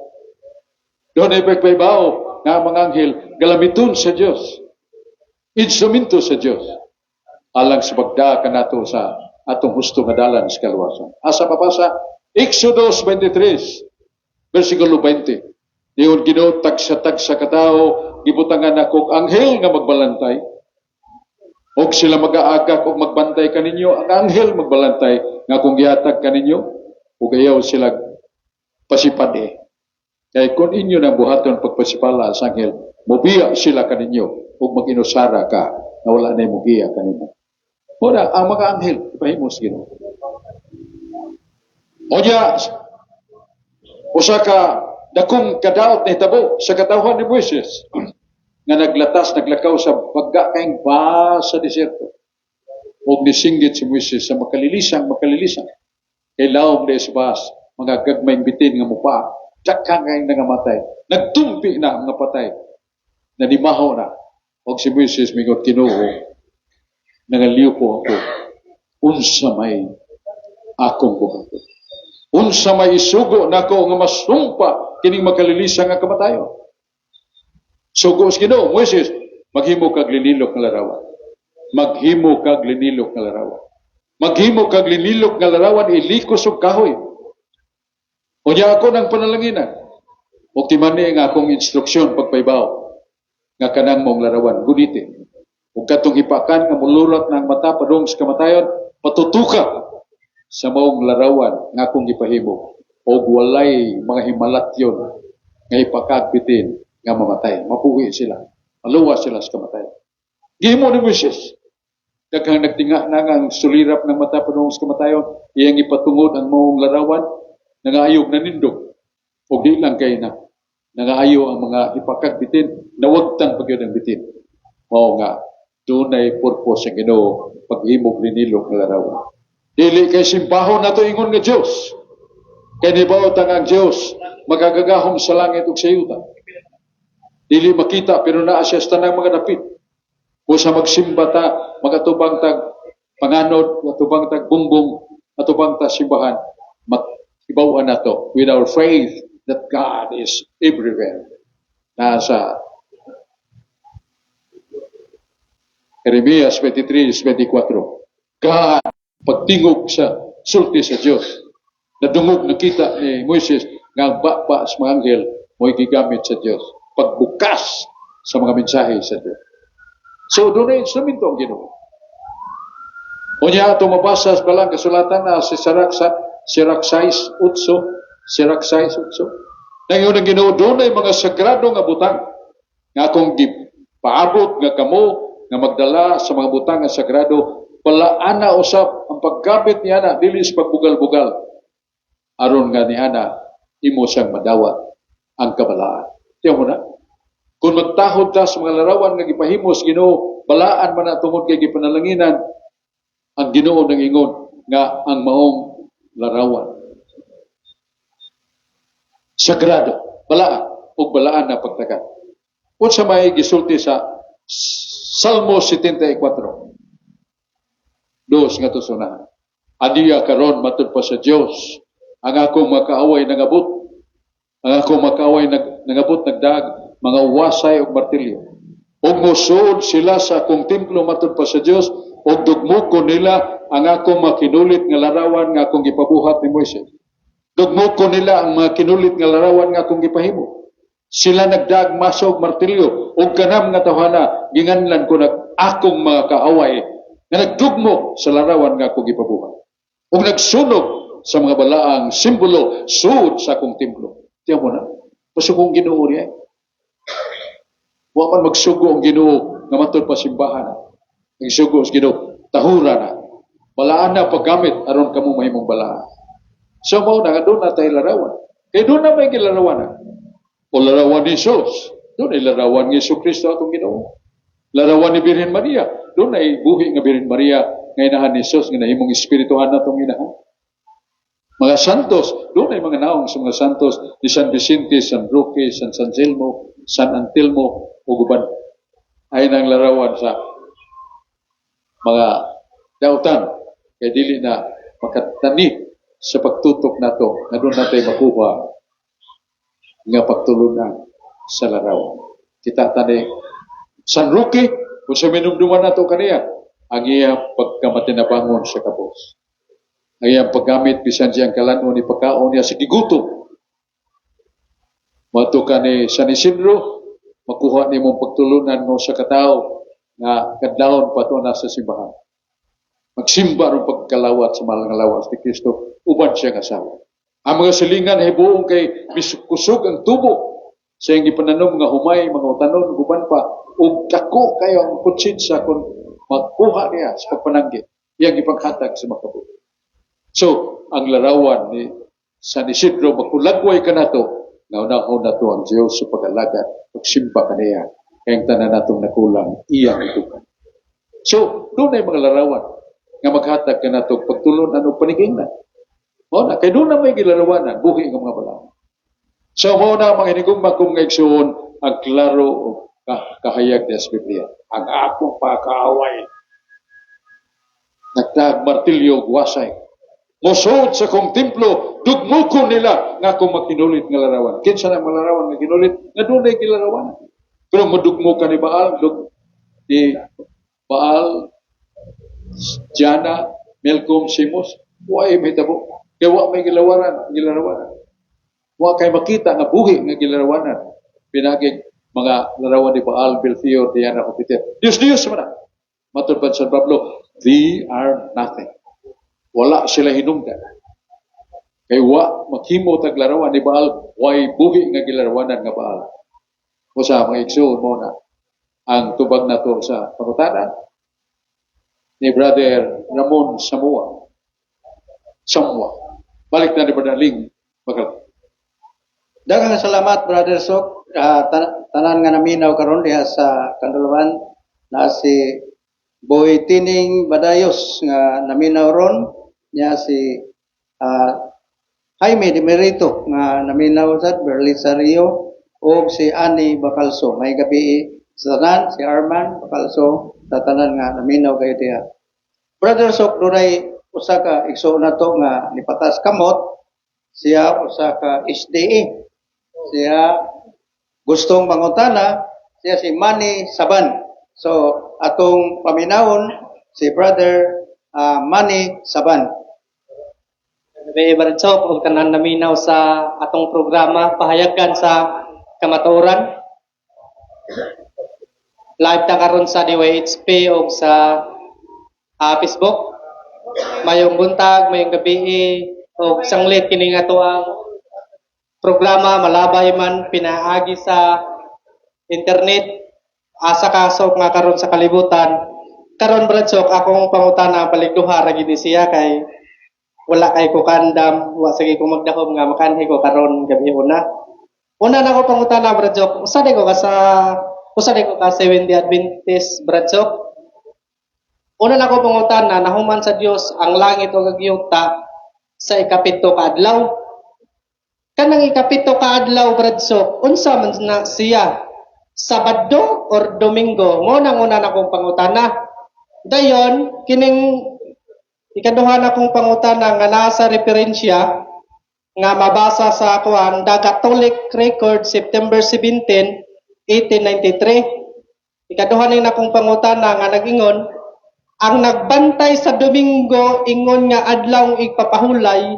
Dunay pagpaybaw nga ang mga anghel, galamiton sa Dios. Instrumento sa Dios. Alang sa pagda kanato sa atong husto nga dalan sa kaluwasan. Asa mabasa? Exodus 23, versikulo 20. Niingon Ginoo, tagsa-tagsa katao, gibutangan nako og anghel nga magbalantay. Og sila mag-aagak og magbantay kaninyo, ang anghel magbalantay nga akong gihatag kaninyo, ug ayaw sila pasipad-i. Kay kung inyo na buhaton pagpasipala sa anghel, mobiya sila kaninyo ug mag-inusara ka na wala na mogiya kanimo. Ora, ang mga anghel, ipahimo sa Ginoo. Onya, usa ka dakong kadaot na hitabo sa katawhan ni Moises nga naglatas, naglakaw sa bagga kayong ba sa disyerto. Og nisinggit si Moises sa makalilisang, makalilisang. Kay lawom na isbas, mga gagmayng bitin nga mupa, daghan kayong nangamatay. Nagtumpi na ang mga patay. Nanimaho na. Og si Moises mingot, "Kinoo, nangaliw po ako. Unsa may akong buhaton? Unsa may isugo nako nga masumpa kining makalilisa nga kamatayon?" Sugo sa Ginoo, "Moises, maghimo kag linilok nga larawan. Maghimo kag linilok nga larawan. Maghimo kag linilok nga larawan, ilikos og kahoy. Unya ako nang panalanginan. Og timani ang akong instruksyon pagpaybaw nga kanang mong larawan, guniti. Ug katong hipakan nga mululat ng mata padung sa kamatayon, patutuka sa maong larawan nga akong gipahimo og walay mga himalatyon nga hipakag bitin nga mamatay. Mapuwi sila. Maluwas sila sa kamatayon." Gihimo ni Moises. Daghang nagtinga na nga ang sulirap ng mata padung sa kamatayon, iyang ipatungod ang maong larawan, nangaayog nanindog. Og di lang kay na nangaayo ang mga hipakag bitin, nawagtang pagyud ang bitin. Mao nga dunay purpose ang Ginoo paghimog linilok nga larawan. Dili kay simbahon nato ingon nga Dios. Kay nibaw ta nga ang Dios magagagahom sa langit ug sa yuta. Dili makita pero naa siya sa tanang mga dapit. O sa magsimba ta, magatubang tag panganod, matubang tag bumbong, matubang ta simbahan, ibaw-an nato with our faith that God is everywhere. Nasa Jeremias 23:24. God, pagtingog sa sulti sa Dios, nadungog nakita ni Moises nga ang baba sa mga anghel mo'y gigamit sa Dios pagbukas sa mga mensahe sa Dios. So, doon na instrumento ang Ginoo. Unya ato mabasa sa balang kasulatan na si Sirach sa Sirach 6:8, Sirach 6:8. Nangyun ang Ginoo, dunay mga sagrado nga butang nga akong gipaabot nga kamo nga magdala sa mga butang nga sagrado, balaana usab ang paggamit niya na dili sa pagbugal-bugal aron nga niana imo siyang madawat ang kabalaan. Tiyan mo na? Kung magtahod ta sa mga larawan nga gipahimo sa Ginoo, balaan man na tungod kay gipanalanginan ang Ginoo nang ingon nga ang maong larawan sagrado, balaan ug balaan na pagtagat. Unsa may gisulti sa Salmo 74? Dos nga tusunahan. Adiya karon matud pa sa Dios ang akong makaaway nangabot. Ang akong makaaway nangabot nagdag mga wasay ug martilyo. Ug mosuod sila sa akong templo matud pa sa Dios ug dugmoko nila ang akong makinulit nga larawan nga akong gipabuhat ni Moises. Dugmoko nila ang mga kinulit nga larawan nga akong gipahimo. Sila nagdaag maso ug martilyo ug kanam nga tawhana ginganlan ko nag akong mga kaaway nga nagdugmok sa larawan nga akong gipabuhat. Ug nagsunog sa mga balaang simbolo suod sa akong templo. Tiyan mo na, pasugong Ginoo niya. Wa man magsugo ang Ginoo nga matud pa simbahan. Ang sugo sa Ginoo, tahura na. Balaan na paggamit aron kamo mahimong balaan. So mao na nga doon na tayo larawan. Kay doon na may gilarawan na. O larawan ni Jesus. Doon ay larawan ni Jesu Kristo atong Ginoo. Larawan ni Birhen Maria. Doon ay buhi nga Birhen Maria nga inahan ni Jesus nga nahimong espirituhan natong inahan. Mga santos, doon ay mga naong sa mga santos ni San Vicente, San Roque, San Anselmo, San Antelmo, ug uban. Ay nang larawan sa mga dautan kay dili na Makatani sa pagtutok nato nga doon natay makuha nga pagtulunan sa larawan. Kita tani San Roque, kung sa minumduman nato kaniya, ang iyang pagkamatinabangon sa kabos. Ang iyang paggamit bisan siyang kalanon ni pagkaon niya sa gigutom. Mato ka ni San Isidro, makuha ni mong pagtulunan mo sa katao nga kadlawon pa to nasa simbahan. Magsimba ron pagkalawat sa mahal nga lawas ni Kristo, uban siya nga asawa. Ang mga silingan hibuong kay miskusog ang tubo sa iyang gipananom nga humay, mga utanon, guban pa, ug dako kayo ang konsensya kung magkuha niya sa pagpananggit, iyang ipanghatag sa makabuhi. So, ang larawan ni San Isidro, makulagway ka nato, naunahon nato ang Diyos sa pag-alagad, pagsimba kaniya, kaya ang tanan natong nakulang, iyang itukan. So, doon ay mga larawan nga maghatag ka nato pagtulon ano panigingnan. Mao na, kay doon na may gilarawanan, buhi nga mga balaod. So, mao na mga hinigugma kong nga igsuon, ang klaro o kahayag niya sa Biblia. Ang akong pakaaway, nagdag martilyo ug wasay. Mosod sa kong templo, dugmukon nila nga akong makinulit nga larawan. Kinsa na mga larawan nga kinulit? Nga doon ay gilarawan. Pero mudugmo ka ni Baal, ni Baal, Jana, Melcom, Simos, wa may tabo. Kaya wa may gilarawanan, gilarawanan. Wa kay makita nga buhi nga gilarawanan. Pinagig mga larawan ni Baal, Belfior, Diana, Jupiter. Diyos, Diyos man na. Matod pa San Pablo, they are nothing. Wala sila hinungdan. Kay wa maghimo tag larawan ni Baal, way buhi nga gilarawanan nga Baal. O sa mga igsoon mo na ang tubag nato sa pangutana ni Brother Ramon Samoa. Samoa. Balik na ni Brother Ling. Bakal. Daghang salamat, Brother Sok. Tanan nga naminaw karon diha sa Kandulawan na si Boy Tining Badayos nga naminaw ron niya, si Jaime Demerito nga naminaw sad, Berlisa Rio ug si Ani Bacalso. May gabi sa tanan, si Arman Bacalso, sa tanan nga naminaw kayo diha. Brother Sok, dunay usa ka igsoon nato nga nipatas kamot, siya usa ka SDA. Siya gustong mangutana, siya si Manny Saban. So, atong paminawon si Brother Manny Saban. Gabi, Brad Sok, ug tanan naminaw sa atong programa Pahayagan sa Kamatuoran. Live ta karon sa DYHP ug sa Facebook. Mayong buntag, mayong gabi ug sanglit kini nga ato ang programa malabay man pinaagi sa internet asa kasok nga karon sa kalibutan. Karon, Brad Sok, akong pangutana balik duha ra gid ni siya kay wala kay ko kandam, wa sige ko magdahom nga makanhi ko karon gabi una. Una na ko pangutana, Brad Sok, usa di ko ka Seventh Day Adventist, Brad Sok. Una na ko pangutana, nahuman sa Dios ang langit ug ang yuta sa ikapito ka adlaw. Kanang ikapito ka adlaw, Brad Sok, unsa man na siya? Sabado or Domingo? Mo nang una na kong pangutana. Dayon, kining ikaduha na kong pangutana nga nasa referensya nga mabasa sa kuan, The Catholic Record, September 17, 1893. Ikaduha ni na kong pangutana nga nag-ingon, ang nagbantay sa Domingo ingon nga adlaw igpapahulay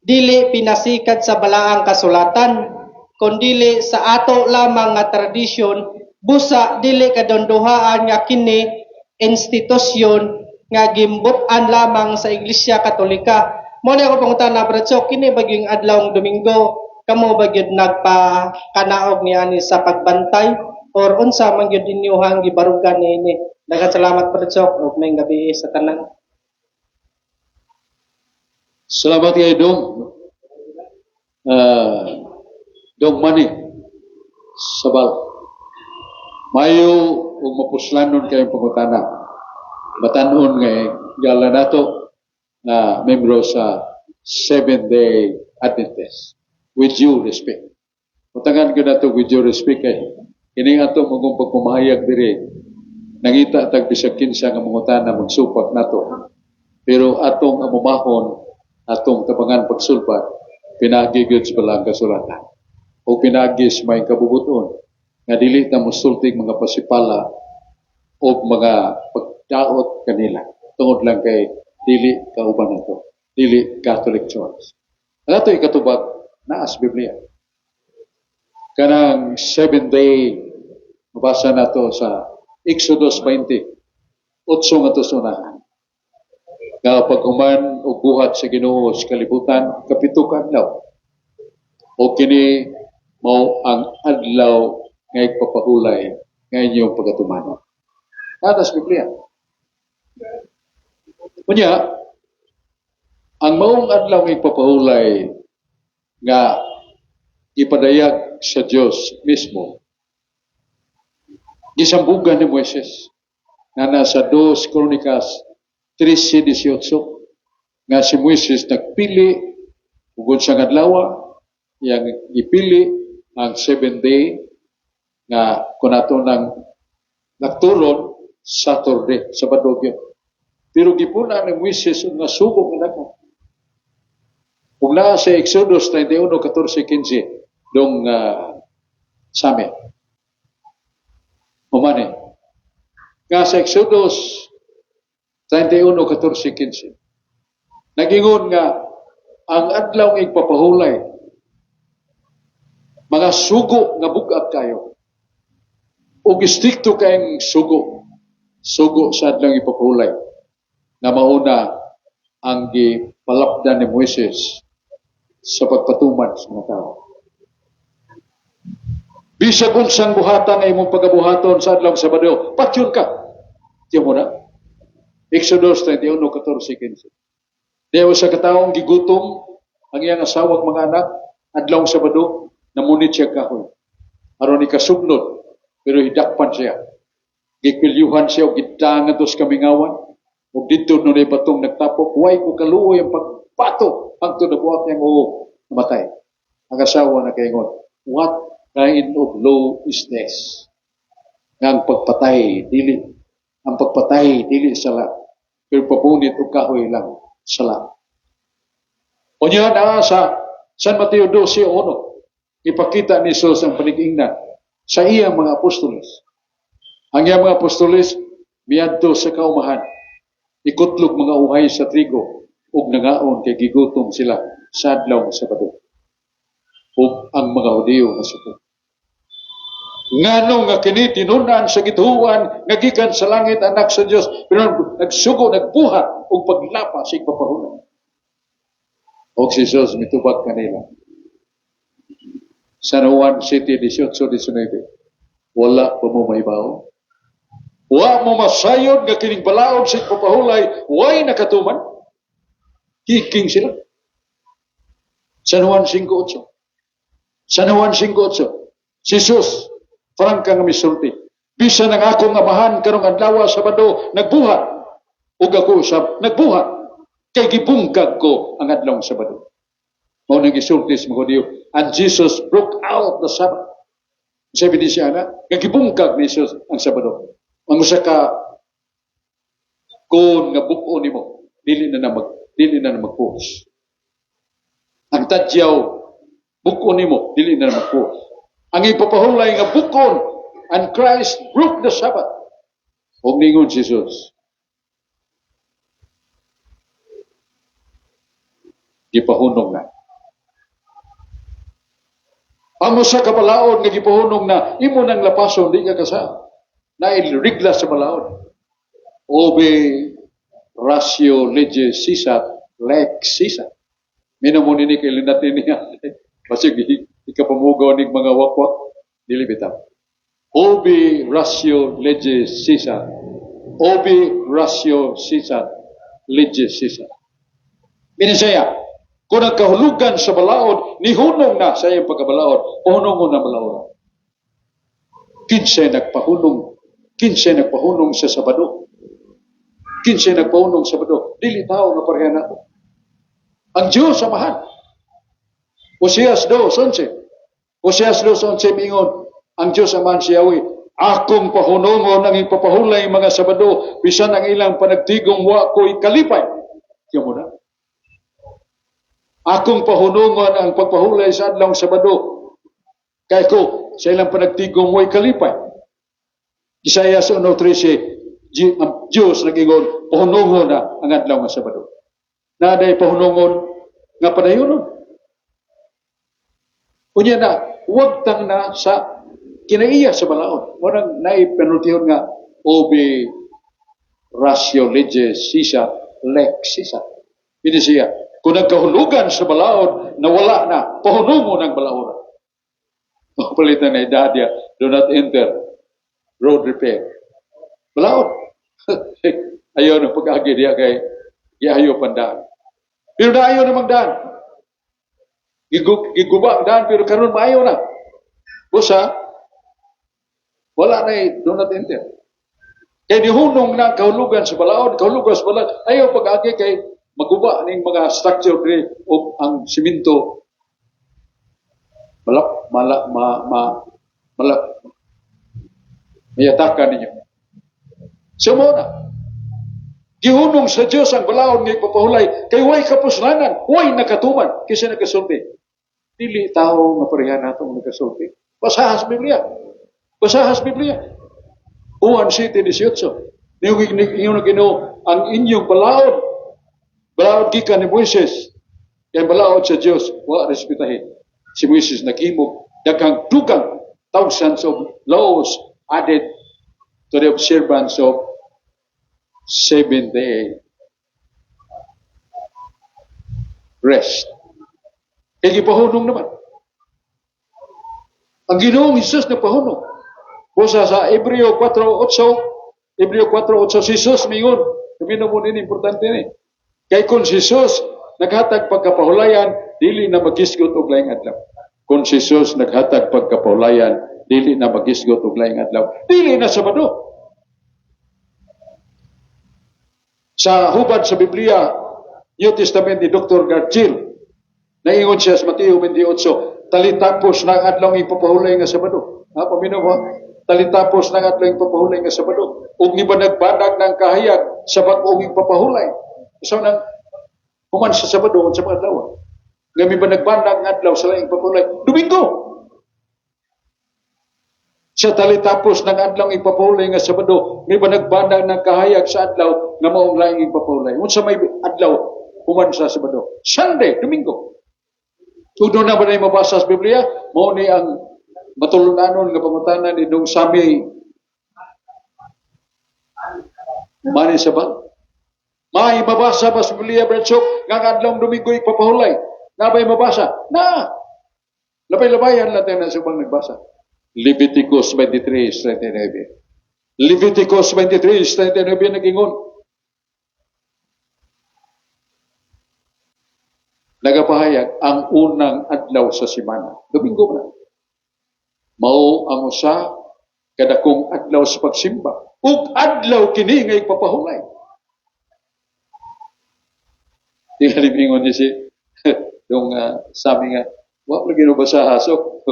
dili pinasikat sa balaang kasulatan kundili sa ato lamang nga tradisyon, busa dili kadonduhaan nga kini institusyon nga gimbut-an lamang sa Iglesia Katolika. Mo na ako pangutana, Brad Sok, kini ba yung adlawng Domingo, kamo ba gyud nagpakanaog ni ani sa pagbantay or unsa man gyud inyohang gibarugan niini? Daghang salamat, Brad Sok, ug may gabi sa tanan. Salamat kay Dong. Dong Manny Sabal. Mayo ug mapuslanon kayong pangutana. Batanon nga gala nato na membro sa Seventh Day Adventist. With due respect. Utangan ko nato with due respect kay kini ato magong pagpamahayag diri nangita tag bisag kinsa nga mangutana magsupak nato. Pero atong amumahon, atong tabangan pagsulbat, pinaagi gyud sa balaang kasulatan. O pinaagi sa may kabubuton, nga dili ta mosultig mga pasipala o mga pagdaot kanila. Tungod lang kay dili kauban nato, dili Catholic Church. Ang ato ikatubag, naa sa Biblia. Kanang 7 day, mabasa nato sa Exodus 20, 8 nga unahan. Nga paghuman og buhat sa Ginoo sa kalibutan, kapito ka adlaw. O kini mao ang adlaw nga igpapahulay nga inyong pagatumanon. Naa sa Biblia. Unya, ang maong adlaw nga igpapahulay nga ipadayag sa Dios mismo, gisambugan ni Moises na nasa 2 Kronikas 13:18 nga si Moises nagpili ug sa adlaw, iyang gipili ang 7 day nga kung ato nang nakturon, Saturday, Sabado gyud. Pero gipuna ni Moises nga sugo nga daghan. Kung naa sa Exodus 31, 14, 15, dong sami. Humani. Nga sa Exodus 31, 14, 15. Nagingon nga ang adlaw nga igpapahulay, mga sugo nga bugat kayo. Ug istrikto kayong sugo. Sugo sa adlaw ipapahulay. Na mauna ang gipalapdan ni Moises sa pagpatuman sa mga tao. Bisag unsang buhatan nga imong pagabuhaton sa adlaw Sabado, patyon ka. Tiyo mo na. Exodus 31, 14, 15. Diya sa kataong gigutom ang iyang asawa ug mga anak, adlaw Sabado, namunit siya kahoy. Aron ikasugnod, pero hidakpan siya. Gikilyuhan siya og gidangan sa kamingawan. Ug didto nunay batong nagtapok, way ko kaluoy ang pagbato hangtod nabuak niyang uo, namatay. Ang asawa nakaingon, "What kind of law is this? Nga ang pagpatay dili sala, pero papunit og kahoy lang sala." Unya naa sa San Mateo 12:1, ipakita ni Jesus ang panigingnan sa iyang mga apostoles. Ang iyang mga apostoles miadto sa kaumahan, ikutlog mga uhay sa trigo ug nangaon kay gigutom sila sa adlaw sa Sabado. Ug ang mga Hudiyo nasuko. Ngano nga kini tinun-an sa gituohan nga gikan sa langit, anak sa Dios, pero nagsugo, nagbuhat og paglapa sa igpapahulay? Og si Jesus mitubag kanila. San Juan 7:18-19. "Wala pa mo mahibaw? Wa mo masayod nga kining balaod sa igpapahulay way nakatuman?" Hiking sila. San Juan 5:8. San Juan 5:8. Si Jesus, prangka nga misulti. "Bisan ang akong amahan karong adlaw Sabado nagbuhat, ug ako usab nagbuhat, kay gibungkag ko ang adlaw Sabado." Mao nang gisulti sa mga Hudiyo, "And Jesus broke out the Sabbath." Sabi ni siya na, nga gibungkag ni Jesus ang Sabado. Ang usa ka kon nga buk-on nimo, dili na na magpuos. Ang tadyaw, buk-on nimo, dili na na magpuos. Ang ipapahulay nga buk-on, and Christ broke the Sabbath. Og ningon si Jesus, "Gipahunong na." Ang usa ka balaod nga gipahunong na, imo nang lapason, di ka kasal. Nailrigla sa balaod. Obe ratio legis Caesar, lex Caesar. Minaw mo nini kay linatin niya. Basig ikapamugaw ning mga wakwak, dili bitaw. Obe ratio legis Caesar. Obe ratio Caesar, legis Caesar. Binisaya, kung ang kahulugan sa balaod, nihunong na sa iyang pagkabalaod, pahunong na balaod. Kinsay nagpahunong sa Sabado? Kinsay nagpahunong sa Sabado? Dili tao nga pareha nato. Ang Diyos Amahan. Oseas 2:11. Oseas 2:11 mingon, ang Diyos Amahan si Yahweh, "Akong pahunongon ang ipapahulay mga Sabado, bisan ang ilang panagtigong wa ko'y kalipay." Kaya mo na. Akong pahunungon ang pagpahulay sa adlawng Sabado. Kay ko, sa ilang panagtigom mo'y kalipay. Isaiah 1:13, ang Diyos nag-ingon, pahunungon na ang adlaw nga Sabado. Naday pahunungon nga padayonon. Unya na, huwag tang na sa kinaiya sa balaod. Walang naipenultihon nga ubi ratio legis sisa lex sisa. Ini siya, kung nagkahulugan sa balaod, nawala na, pahunungon ang balaod. Palitan na edad niya, do not enter road repair. Balaod. Ayaw na pag-agi diya kay giayo pandaan. Pero naayo namang daan. Giguba ang daan, pero karon maayo na. Busa, wala na eh, do not enter. Kay nihunong na ang kahulugan sa balaod, kahulugan sa balaod, ayaw pag-agi kay maguba ning mga structure diri o ang simento malap mala ma ma malap mayatakan ninyo. So mo na. Gihunong sa Dios ang balaod nga ipapahulay kay way kapuslanan, way nakatuman kaysa nagasulti. Dili tao nga pareha nato ang nagasulti. Basaha sa Biblia. Basaha sa Biblia. Juan 7:18. Niyo na Ginoo ang inyong balaod. Balaod gikan ni Moises. Kay balaod sa Dios, wa respetahin. Si Moises naghimo daghang dugang thousands of laws added to the observance of seventh day rest. Kay gipahunong naman. Ang Ginoong Hesus nagpahunong. Busa sa Hebreo 4:8, Hebreo 4:8, si Jesus mingon, kumino mo nini, importante ni. Kay kung si Jesus naghatag pagkapahulayan, dili na magisgot og laing adlaw. Kung si Jesus naghatag pagkapahulayan, dili na magisgot og laing adlaw. Dili na Sabado. Sa hubad sa Biblia, New Testament ni Dr. Garchil, naingon siya sa Mateo 28, talitapos na ang adlaw ipapahulay nga Sabado. Ha, paminaw ha? Talitapos na ang adlaw ipapahulay nga Sabado. Ug nibanag-banag ng kahayag sa bag-ong ipapahulay. So nang human sa Sabado sa mga adlaw. Nga mibanag-banag ng adlaw sa laing ipapahulay. Domingo! Sa talitapos ng adlaw ipapahulay nga Sabado, may banag-banag ng kahayag sa adlaw nga maong laing ipapahulay. Unsa may adlaw human sa Sabado? Sunday, Domingo. Kung doon na ba na mabasa sa Biblia, mao ni ang matulunanon nga pangutana ni Dong Sami Mani Sabal. May mabasa ba sa Biblia, Brad Sok, nga ang adlaw Domingo ipapahulay? Na ba'y mabasa? Na! Labay-labayan lang tayo na sa ubang nagbasa. Leviticus 23:39. Leviticus 23:39 nag-ingon. Nagapahayag ang unang adlaw sa semana. Domingo na. Mao ang usa kadakong adlaw sa pagsimba. Ug adlaw kini nga ipapahulay. Tingalimинgon niya si yung sabi nga, wa lagi no basa hasok.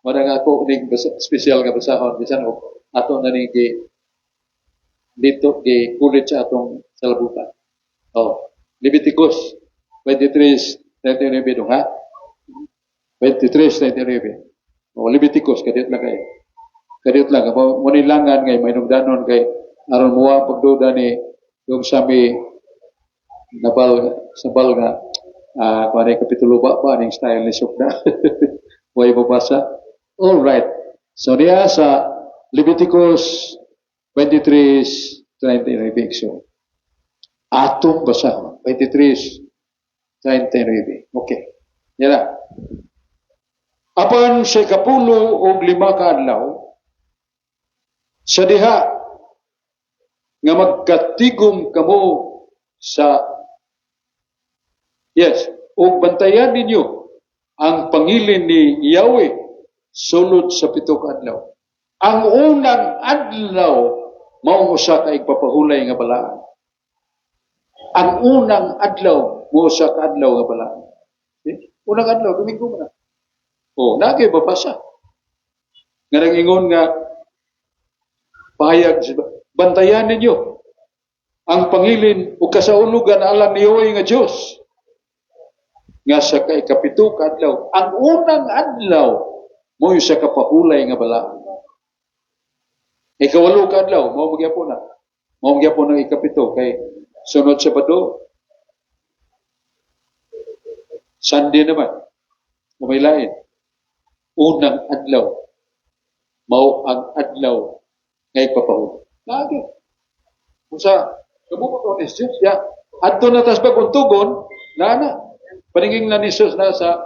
Mara nga ako ning special nga basahon bisan og ato na ning gi dito gi kulit sa atong salabutan. Oh, Leviticus 23:39 dong ha. 23:39. Oh, Leviticus kadiyot lang kay. Kadiyot lang mo nilangan ngay mainumdanon kay aron moa pagduda ni yung sami nabal sa bal nga kuan ni kapitulo ba ba ning style ni Sukda. Way mabasa. All right. So niya sa Leviticus 23:39. So atong basahon 23:39. Okay. Yan na. Apan sa 15 ka adlaw sa diha nga magkatigom kamo sa yes, ug bantayan ninyo ang pangilin ni Yahweh sulod sa 7 ka adlaw. Ang unang adlaw mao usa ka igpapahulay nga balaan. Ang unang adlaw mao usa ka adlaw nga balaan. Okay? Unang adlaw Domingo man na. Oh, na kay babasa. Nga nang ingon nga pahayag bantayan ninyo Ang pangilin o kasaulugan alang ni Yahweh nga Dios nga sa kaikapito ka adlaw, ang unang adlaw mo sa kapahulay nga balaan. Ikawalo ka adlaw, mao magyapon na. Mao magyapon ang ikapito kay sunod Sabado, Sunday naman. May lain. Unang adlaw mao ang adlaw nga ipapahulay. Lagi. Kung sa kabubot ni Jesus, ya, adto na tas bagong tugon, na na. Paningin na ni Jesus na sa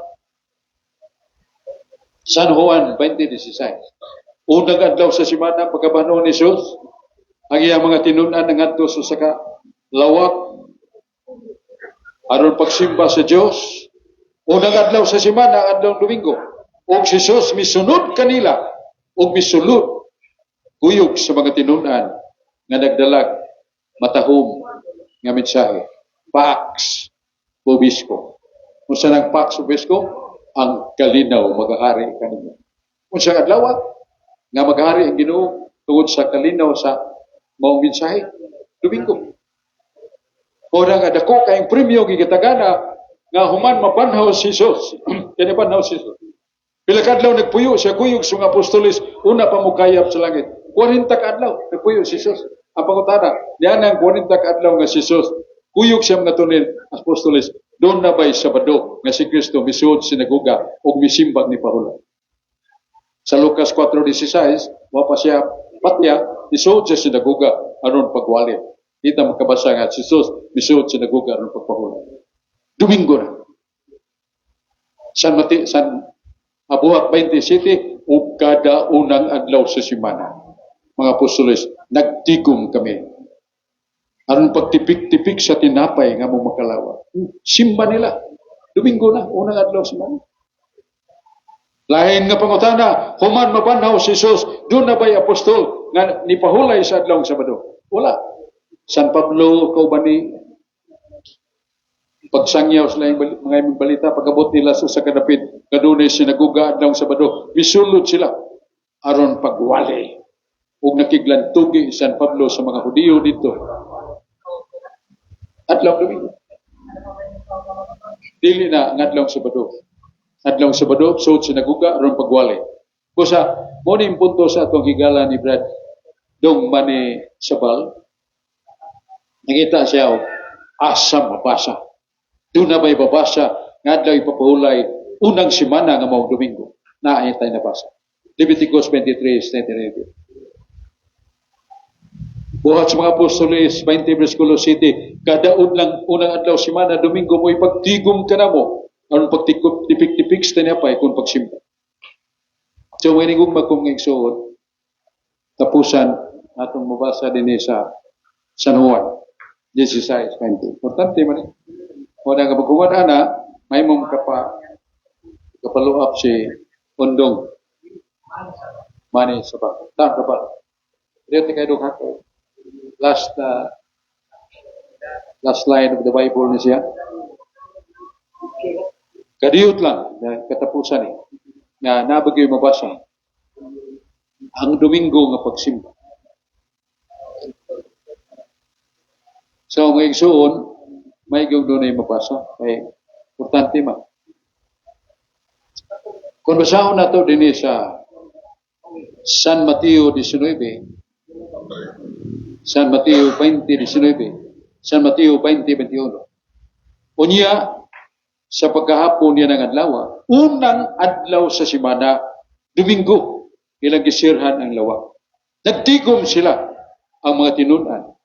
San Juan 20:16. Unang adlaw sa simana, pagkabano ni Jesus, ang iyang mga tinun-an nangadto sa saka lawak aron pagsimba sa Dios. Unang adlaw sa simana, adlaw Domingo. Og si Jesus misunod kanila og misulod kuyog sa mga tinun-an nga nagdalag matahom nga mensahe. Pax vobiscum. Unsa nang Pax vobiscum? Ang kalinaw magahari kaninyo. Unsa ang adlaw nga magahari ang Ginoo tungod sa kalinaw sa maong mensahe? Domingo. Ora nga dako kayong premyo gigitagana nga human mabanhaw si Jesus. Kani banhaw si Jesus. Pila ka adlaw nagpuyo siya kuyog sa mga apostoles, una pa mokayap sa langit. 40 ka adlaw nagpuyo si Jesus. Ang pangutana, diyan ang 40 ka adlaw nga si Jesus kuyog siya mga tunil apostoles, doon na ba'y Sabado nga si Kristo misuod sinagoga o misimbag ni pahulay? Sa Lucas 4:16, wa pa siya patya, isuod sa sinagoga aron pagwali. Di ta makabasa nga si Jesus misuod sinagoga aron pagpahulay. Domingo na. San Mati, San Abuhat 27 ug kada unang adlaw sa simana. Mga apostoles, nagtigom kami aron pagtipik-tipik sa tinapay nga mo makalawa. Simba nila. Domingo na, unang adlaw sa simana. Lain nga pangutana, human mabanhaw si Jesus, doon na ba'y apostol nga nipahulay sa adlaw Sabado? Wala. San Pablo, kauban ni pagsangyaw sila yung mga imong balita, pagabot nila sa kadapit, kadunay sinagoga adlaw Sabado, misulod sila aron pagwali. Ug nakiglantugi San Pablo sa mga Hudiyo dito. Adlaw Domingo. Dili na ang adlaw Sabado. Adlaw Sabado, suod sinagoga aron pagwali. Kusa, mo ni punto sa atong higala ni Brad Dong Mani Sabal. Nangita siya og asa mabasa. Doon na ba'y babasa nga adlaw ipapahulay unang simana nga maong Domingo. Na ay tayo nabasa. Leviticus 23:29. Buhat sa mga apostoles, 20 versikulo 7, kada unang, unang adlaw simana, Domingo mo ipagtigom ka na mo, aron pagtikop, tipik-tipik sa tinapay kung pagsimba. So, mga inigugma kong igsuon, tapusan atong mabasa din sa San Juan 16:20. Importante man eh. Wala nga pagkuman ana, may mong kapaluap si Undong Mani sa ba. Ta ba. Dito kay dong hako. Last line of the Bible ni siya. Kadiyot lang na katapusan ni nga nabagay mabasa ang Domingo nga pagsimba. So mga igsuon, may gyud dunay mabasa kay importante man. Kung basahon nato dinhi sa San Mateo 19, San Mateo 20:19, San Mateo 20:21. Unya sa pagkahapon niya ng adlaw, unang adlaw sa simana, Domingo, ilang gisirhan ang lawa. Nagtigom sila ang mga tinun-an.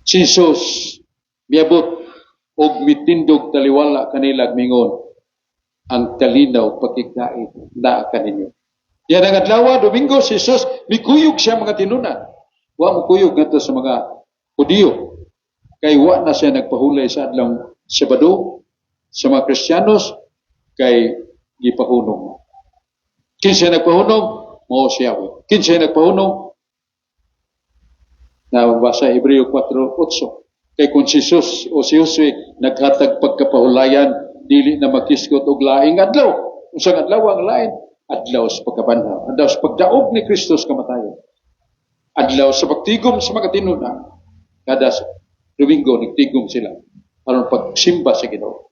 Si Jesus miabot og mitindog taliwala kanila mingon, ang kalinaw pakigdait na kaninyo. Yan ang adlaw, Domingo, si Jesus mikuyog siya mga tinun-an. Wa mo kuyog ngadto sa mga Hudiyo. Kay wa na siya nagpahulay sa adlaw Sabado sa mga Kristiyanos kay gipahunong. Kinsa nagpahunong, mao siya. Kinsa nagpahunong, nabasa Hebreo 4:8. Kay kung si Jesus o si Josue naghatag pagkapahulayan, dili na makisgot og laing adlaw. Unsang adlaw ang lain? Adlaw sa pagkabanhaw, adlaw sa pagdaog ni Kristo sa kamatayon, adlaw sa pagtigom sa mga tinun-an. Kada Domingo nagtigom sila aron pagsimba sa Ginoo.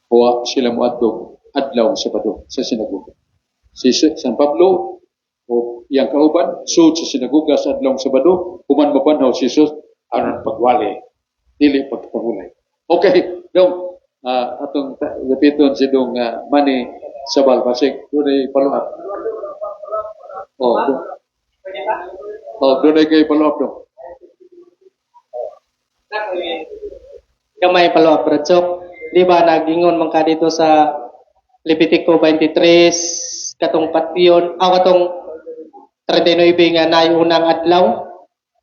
Wa sila moadtog adlaw Sabado sa sinagoga. Si San Pablo o iyang kauban sud sa sinagoga sa adlaw Sabado, human mabanhaw si Jesus aron pagwali, dili pagpahulay. Okay, dong atong dapiton si dong Manny Sabal, basig dunay follow up. Oh, dong. Oh, dunay kay follow up, dong. Gamay follow up, Brad Sok. Di ba nagingon man ka dito sa Levitico 23 katong patyon, aw, katong 39 nga naay unang adlaw?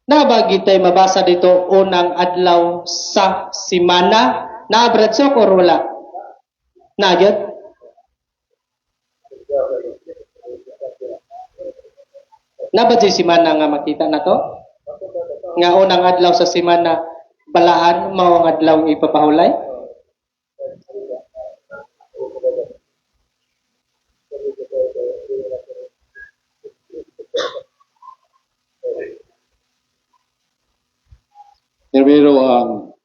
Na ba gitay mabasa dito unang adlaw sa simana? Na, Brad Sok, or wala? Na gyud? Na ba di simana nga makita na to? Nga unang adlaw sa simana balaan, mao ang adlaw ipapahulay? Pero ang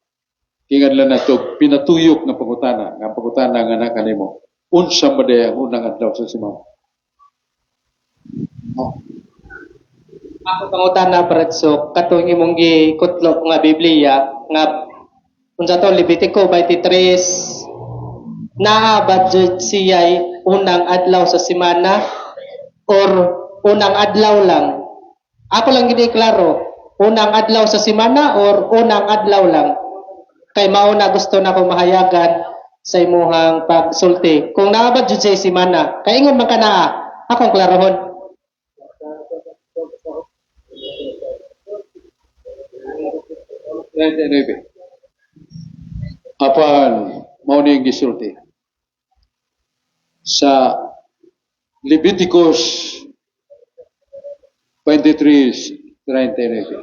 kinganlan nato pinatuyok nga pangutana, nga pangutana nga na kanimo. Unsa man diay ang unang adlaw sa simana? Oh. Ako pangutana, Brad Sok, katong imong gikutlok nga Biblia nga unsa to, Levitico 23, naa ba jud siya'y unang adlaw sa simana or unang adlaw lang? Ako lang gini klaro, unang adlaw sa simana or unang adlaw lang? Kay mao na gusto na ko mahayagan sa imuhang pagsulti. Kung naa ba jud siya'y simana, kay ingon man ka naa, akong klarohon. 39. Apan mao ni ang gisulti sa Leviticus 23:39.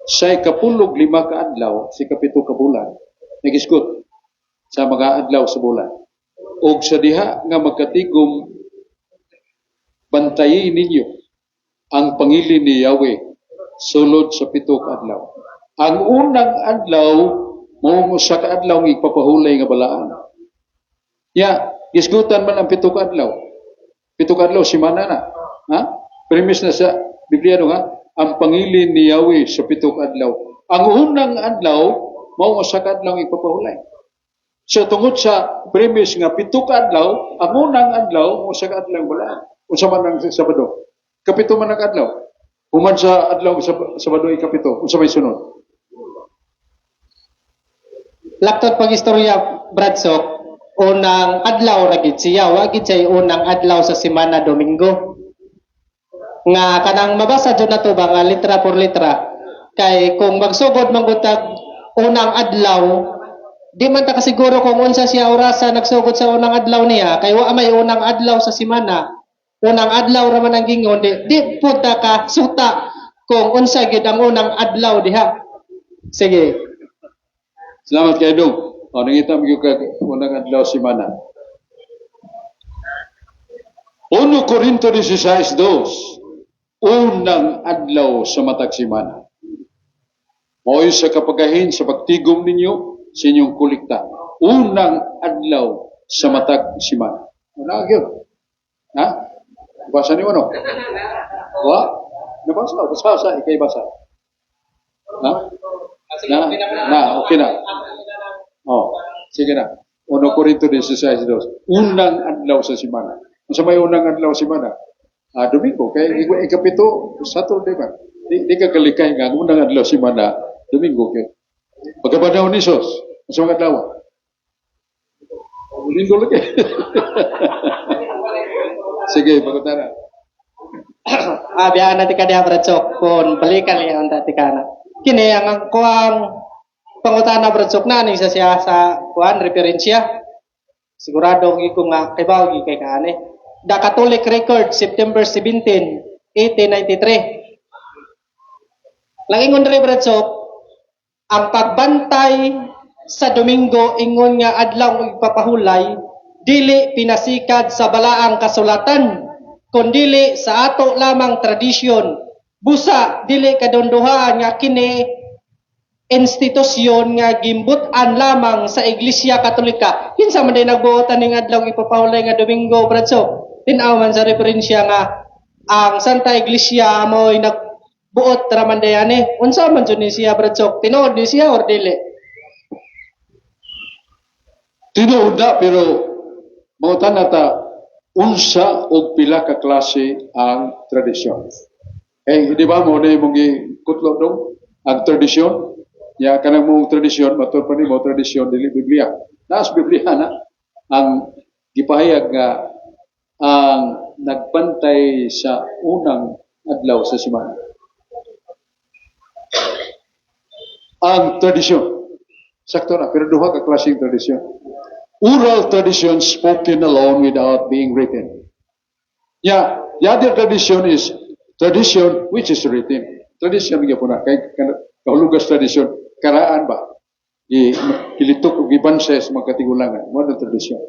Sa 15 ka adlaw, sa 7 ka bulan, nagisgot sa mga adlaw sa bulan. Og sa diha nga magkatigom, bantayi ninyo ang pangilin ni Yahweh sulod sa 7 ka adlaw. Ang unang adlaw mao usa ka adlaw nga ipapahulay nga balaan. Ya, gisgutan man ang 7 ka adlaw. 7 ka adlaw simana na. Ha? Premise na sa Biblia no, ha? Ang pangilin ni Yahweh sa 7 ka adlaw. Ang unang adlaw mao usa ka adlaw nga ipapahulay. So tungod sa premise nga 7 ka adlaw, ang unang adlaw mao usa ka adlaw balaan. Unsa man ang Sabado? Kapito man ang adlaw. Human sa adlaw sa Sabado ikapito, unsa may sunod? Laktod pag istorya, Brad Sok, unang adlaw ra gid siya, wa gid siya unang adlaw sa simana Domingo. Nga kanang mabasa jud nato ba nga litra por litra, kay kung magsugod man gud tag unang adlaw, di man ta kasiguro kung unsa siya orasa nagsugod sa unang adlaw niya, kay wa may unang adlaw sa simana. Unang adlaw ra man ang gingon, di pud ta ka suta kung unsa gid ang unang adlaw diha. Sige. Salamat kay Dong. O, nangita mo kag unang adlaw simana. 1 Corinto 16:2. Unang adlaw sa matag simana. Mao'y sa kapagahin sa pagtigom ninyo sa inyong kolekta. Unang adlaw sa matag simana. Wala gyud. Ha? Basa niyo ano? Wa? Nabasa? Basa sa ikay basa. Ha? Na, na, okay na. Oh, sige na. 1 Corinto 16:2. Unang adlaw sa simana. Unsa may unang adlaw sa simana? Domingo. Kay ikapito, Saturday ba? Di ka kalikay nga ang unang adlaw sa simana, Domingo kay. Pagkabanaw ni Jesus, unsa may adlaw? Domingo lagi. Sige, pagkatara. Biyaan natin ka diha, Brad Sok, kung balikan niya ang dati ka na. Kini ang kuang pangutana, Brad Sok, na ni sa siya sa kuan referensya. Sigurado gyud ko nga kibaw gyud kay kaani. The Catholic Record, September 17, 1893. Langingon diri, Brad Sok, ang pagbantay sa Domingo ingon nga adlaw ipapahulay dili pinasikad sa balaang kasulatan, kundili sa ato lamang tradisyon. Busa dili kadunduhaan nga kini institusyon nga gimbut-an lamang sa Iglesia Katolika. Kinsa man day nagbuot aning adlaw ipapahulay nga Domingo, Brad Sok? Tin-aw man sa referensya nga ang Santa Iglesia mo'y nagbuot ra man day ani. Unsa man jud ni siya, Brad Sok? Tinuod ni siya or dili? Tinuod na, pero mangutana ta unsa og pila ka klase ang tradisyon. Eh, di ba mo na imong gikutlo dong ang tradisyon? Ya kanang mong tradisyon, matud pa nimo tradisyon dili Biblia. Naas Biblia na ang gipahayag nga ang nagbantay sa unang adlaw sa semana. Ang tradisyon. Sakto na, pero duha ka klaseng tradisyon. Oral tradition spoken alone without being written. Yeah, the other tradition is tradition which is written. Tradition gyud na kay kahulugas tradisyon karaan ba? I kilitok og gibansay sa mga katigulangan. Mao na tradisyon.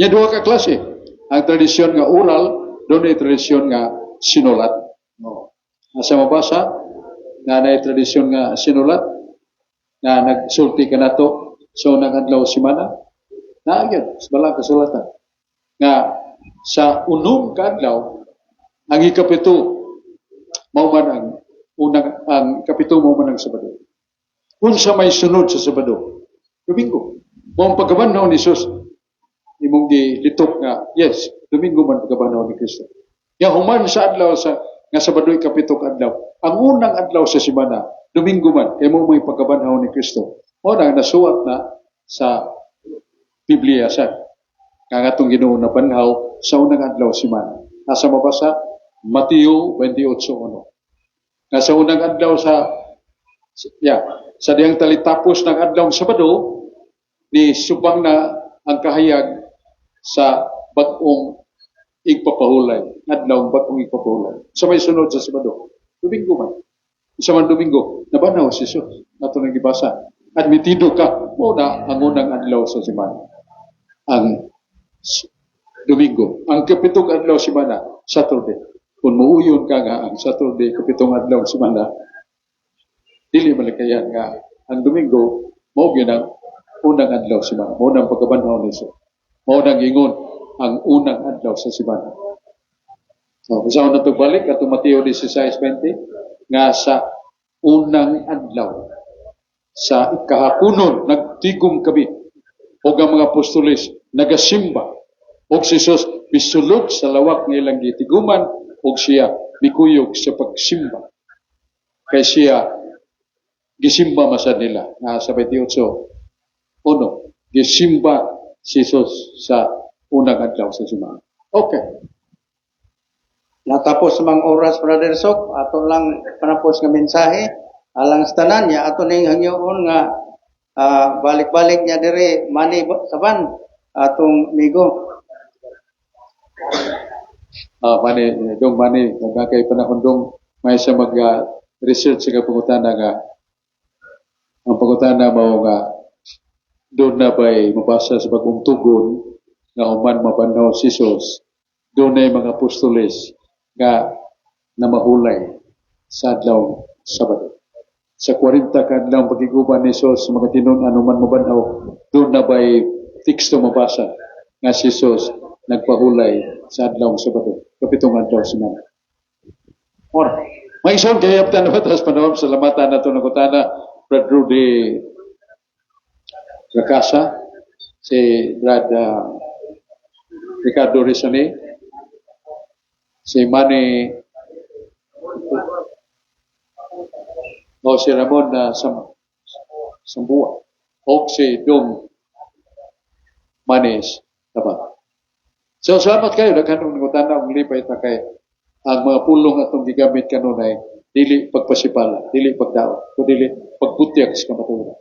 Ya, duha ka klase. Ang tradisyon nga oral, dunay tradisyon nga sinulat. No. Asa mabasa nga naay tradisyon nga sinulat nga nagsulti kanato sa unang adlaw semana? Naa gyud sa balang kasulatan nga sa unom ka adlaw, ang ikapito mao man ang unang, ang ikapito mao man ang Sabado. Unsa may sunod sa Sabado? Domingo. Mao ang pagkabanhaw ni Jesus, imong gilitok nga yes, Domingo man pagkabanhaw ni Kristo. Ya human sa adlaw sa nga Sabado, ikapito ka adlaw, ang unang adlaw sa semana, Domingo man, kay mao may pagkabanhaw ni Kristo. Mao na nasuwat na sa Biblia sa nga atong Ginoo nabanhaw sa unang adlaw semana. Asa mabasa? Mateo 28:1. Nga sa unang adlaw sa, yeah, sa diyang talitapos ng adlaw Sabado, ni subang na ang kahayag sa bag-ong igpapahulay, adlaw bag-ong igpapahulay. Sa may sunod sa Sabado, Domingo man. Isa man Domingo, nabanhaw si Jesus. Ato nang gibasa. Admitido ka, mao na ang unang adlaw sa semana. Ang Domingo. Ang kapitong adlaw semana, Saturday. Kung muuyon ka nga ang Saturday, kapitong adlaw semana, dili malikayan nga ang Domingo, mao gyud ang unang adlaw semana. Mao nang pagkabanhaw ni Jesus. Mao nang ingon ang unang adlaw sa semana. So, bisa na ito balik ato Mateo 16:20 nga sa unang adlaw sa ikahaponon nagtigom kami og ang mga apostoles nagasimba og si Jesus misulod sa lawak nga ilang gitiguman og siya mikuyog sa pagsimba kay siya gisimba masad nila na sa 28:1 gisimba si Jesus sa unang adlaw sa simana. Okay. Natapos mang oras, Brother Sok, ato lang panapos nga mensahe alang sa tanan niya ato ning hangyoon nga balik-balik niya diri mani saban atong migo. Ah, mani dong, mani nga kay panahon dong may sa mag research sa pangutana nga ang pangutana mao nga doon na ba'y mabasa sa Bagong Tugon nga human mabanhaw si Jesus, doon na mga apostoles nga namahulay sa adlaw Sabado. Sa 40 ka adlaw pagkiguban ni Jesus sa mga tinun-an human mabanhaw, doon na ba'y teksto mabasa nga si Jesus nagpahulay sa adlaw Sabado, kapitong adlaw semana? Or, mga igsoon, kaya yaptan na tas panahon, salamatan na ito nagutana, Brad Rudy Rakasa, si Brad Ricardo Rizani, si Manny o si Ramon na Sambua, o si Dong Manes Tabat. So salamat kayo, daghan og nangutana og lipay ta kay ang mga pulong atong gigamit kanunay dili pagpasipala, dili pagdaot, kundi dili pagbutyag sa kamatuoran.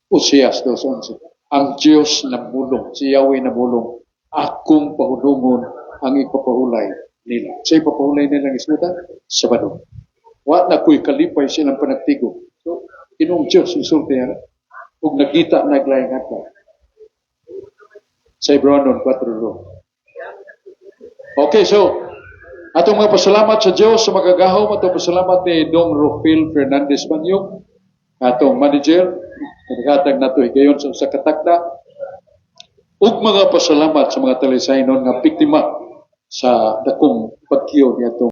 Oseas 2:11. Ang Diyos namulong, si Yahweh namulong, akong pahunungon ang ipapahulay nila. Sa ipapahulay nila ang ismutan, Sabado. Wa na ko'y kalipay silang panagtigo. So, Ginoong Diyos, insulti niya, ug nagita naglaing adlaw. Sa Hebreonon 4:2. Okay, so, Atong mga pasalamat sa Diyos sa makagahom, atong pasalamat ni Dong Rufil Fernandez Banyog, atong manager, naghatag nato higayon sa usa ka takda, ug mga pasalamat sa mga talisaynon nga biktima sa dakong bagyo niadtong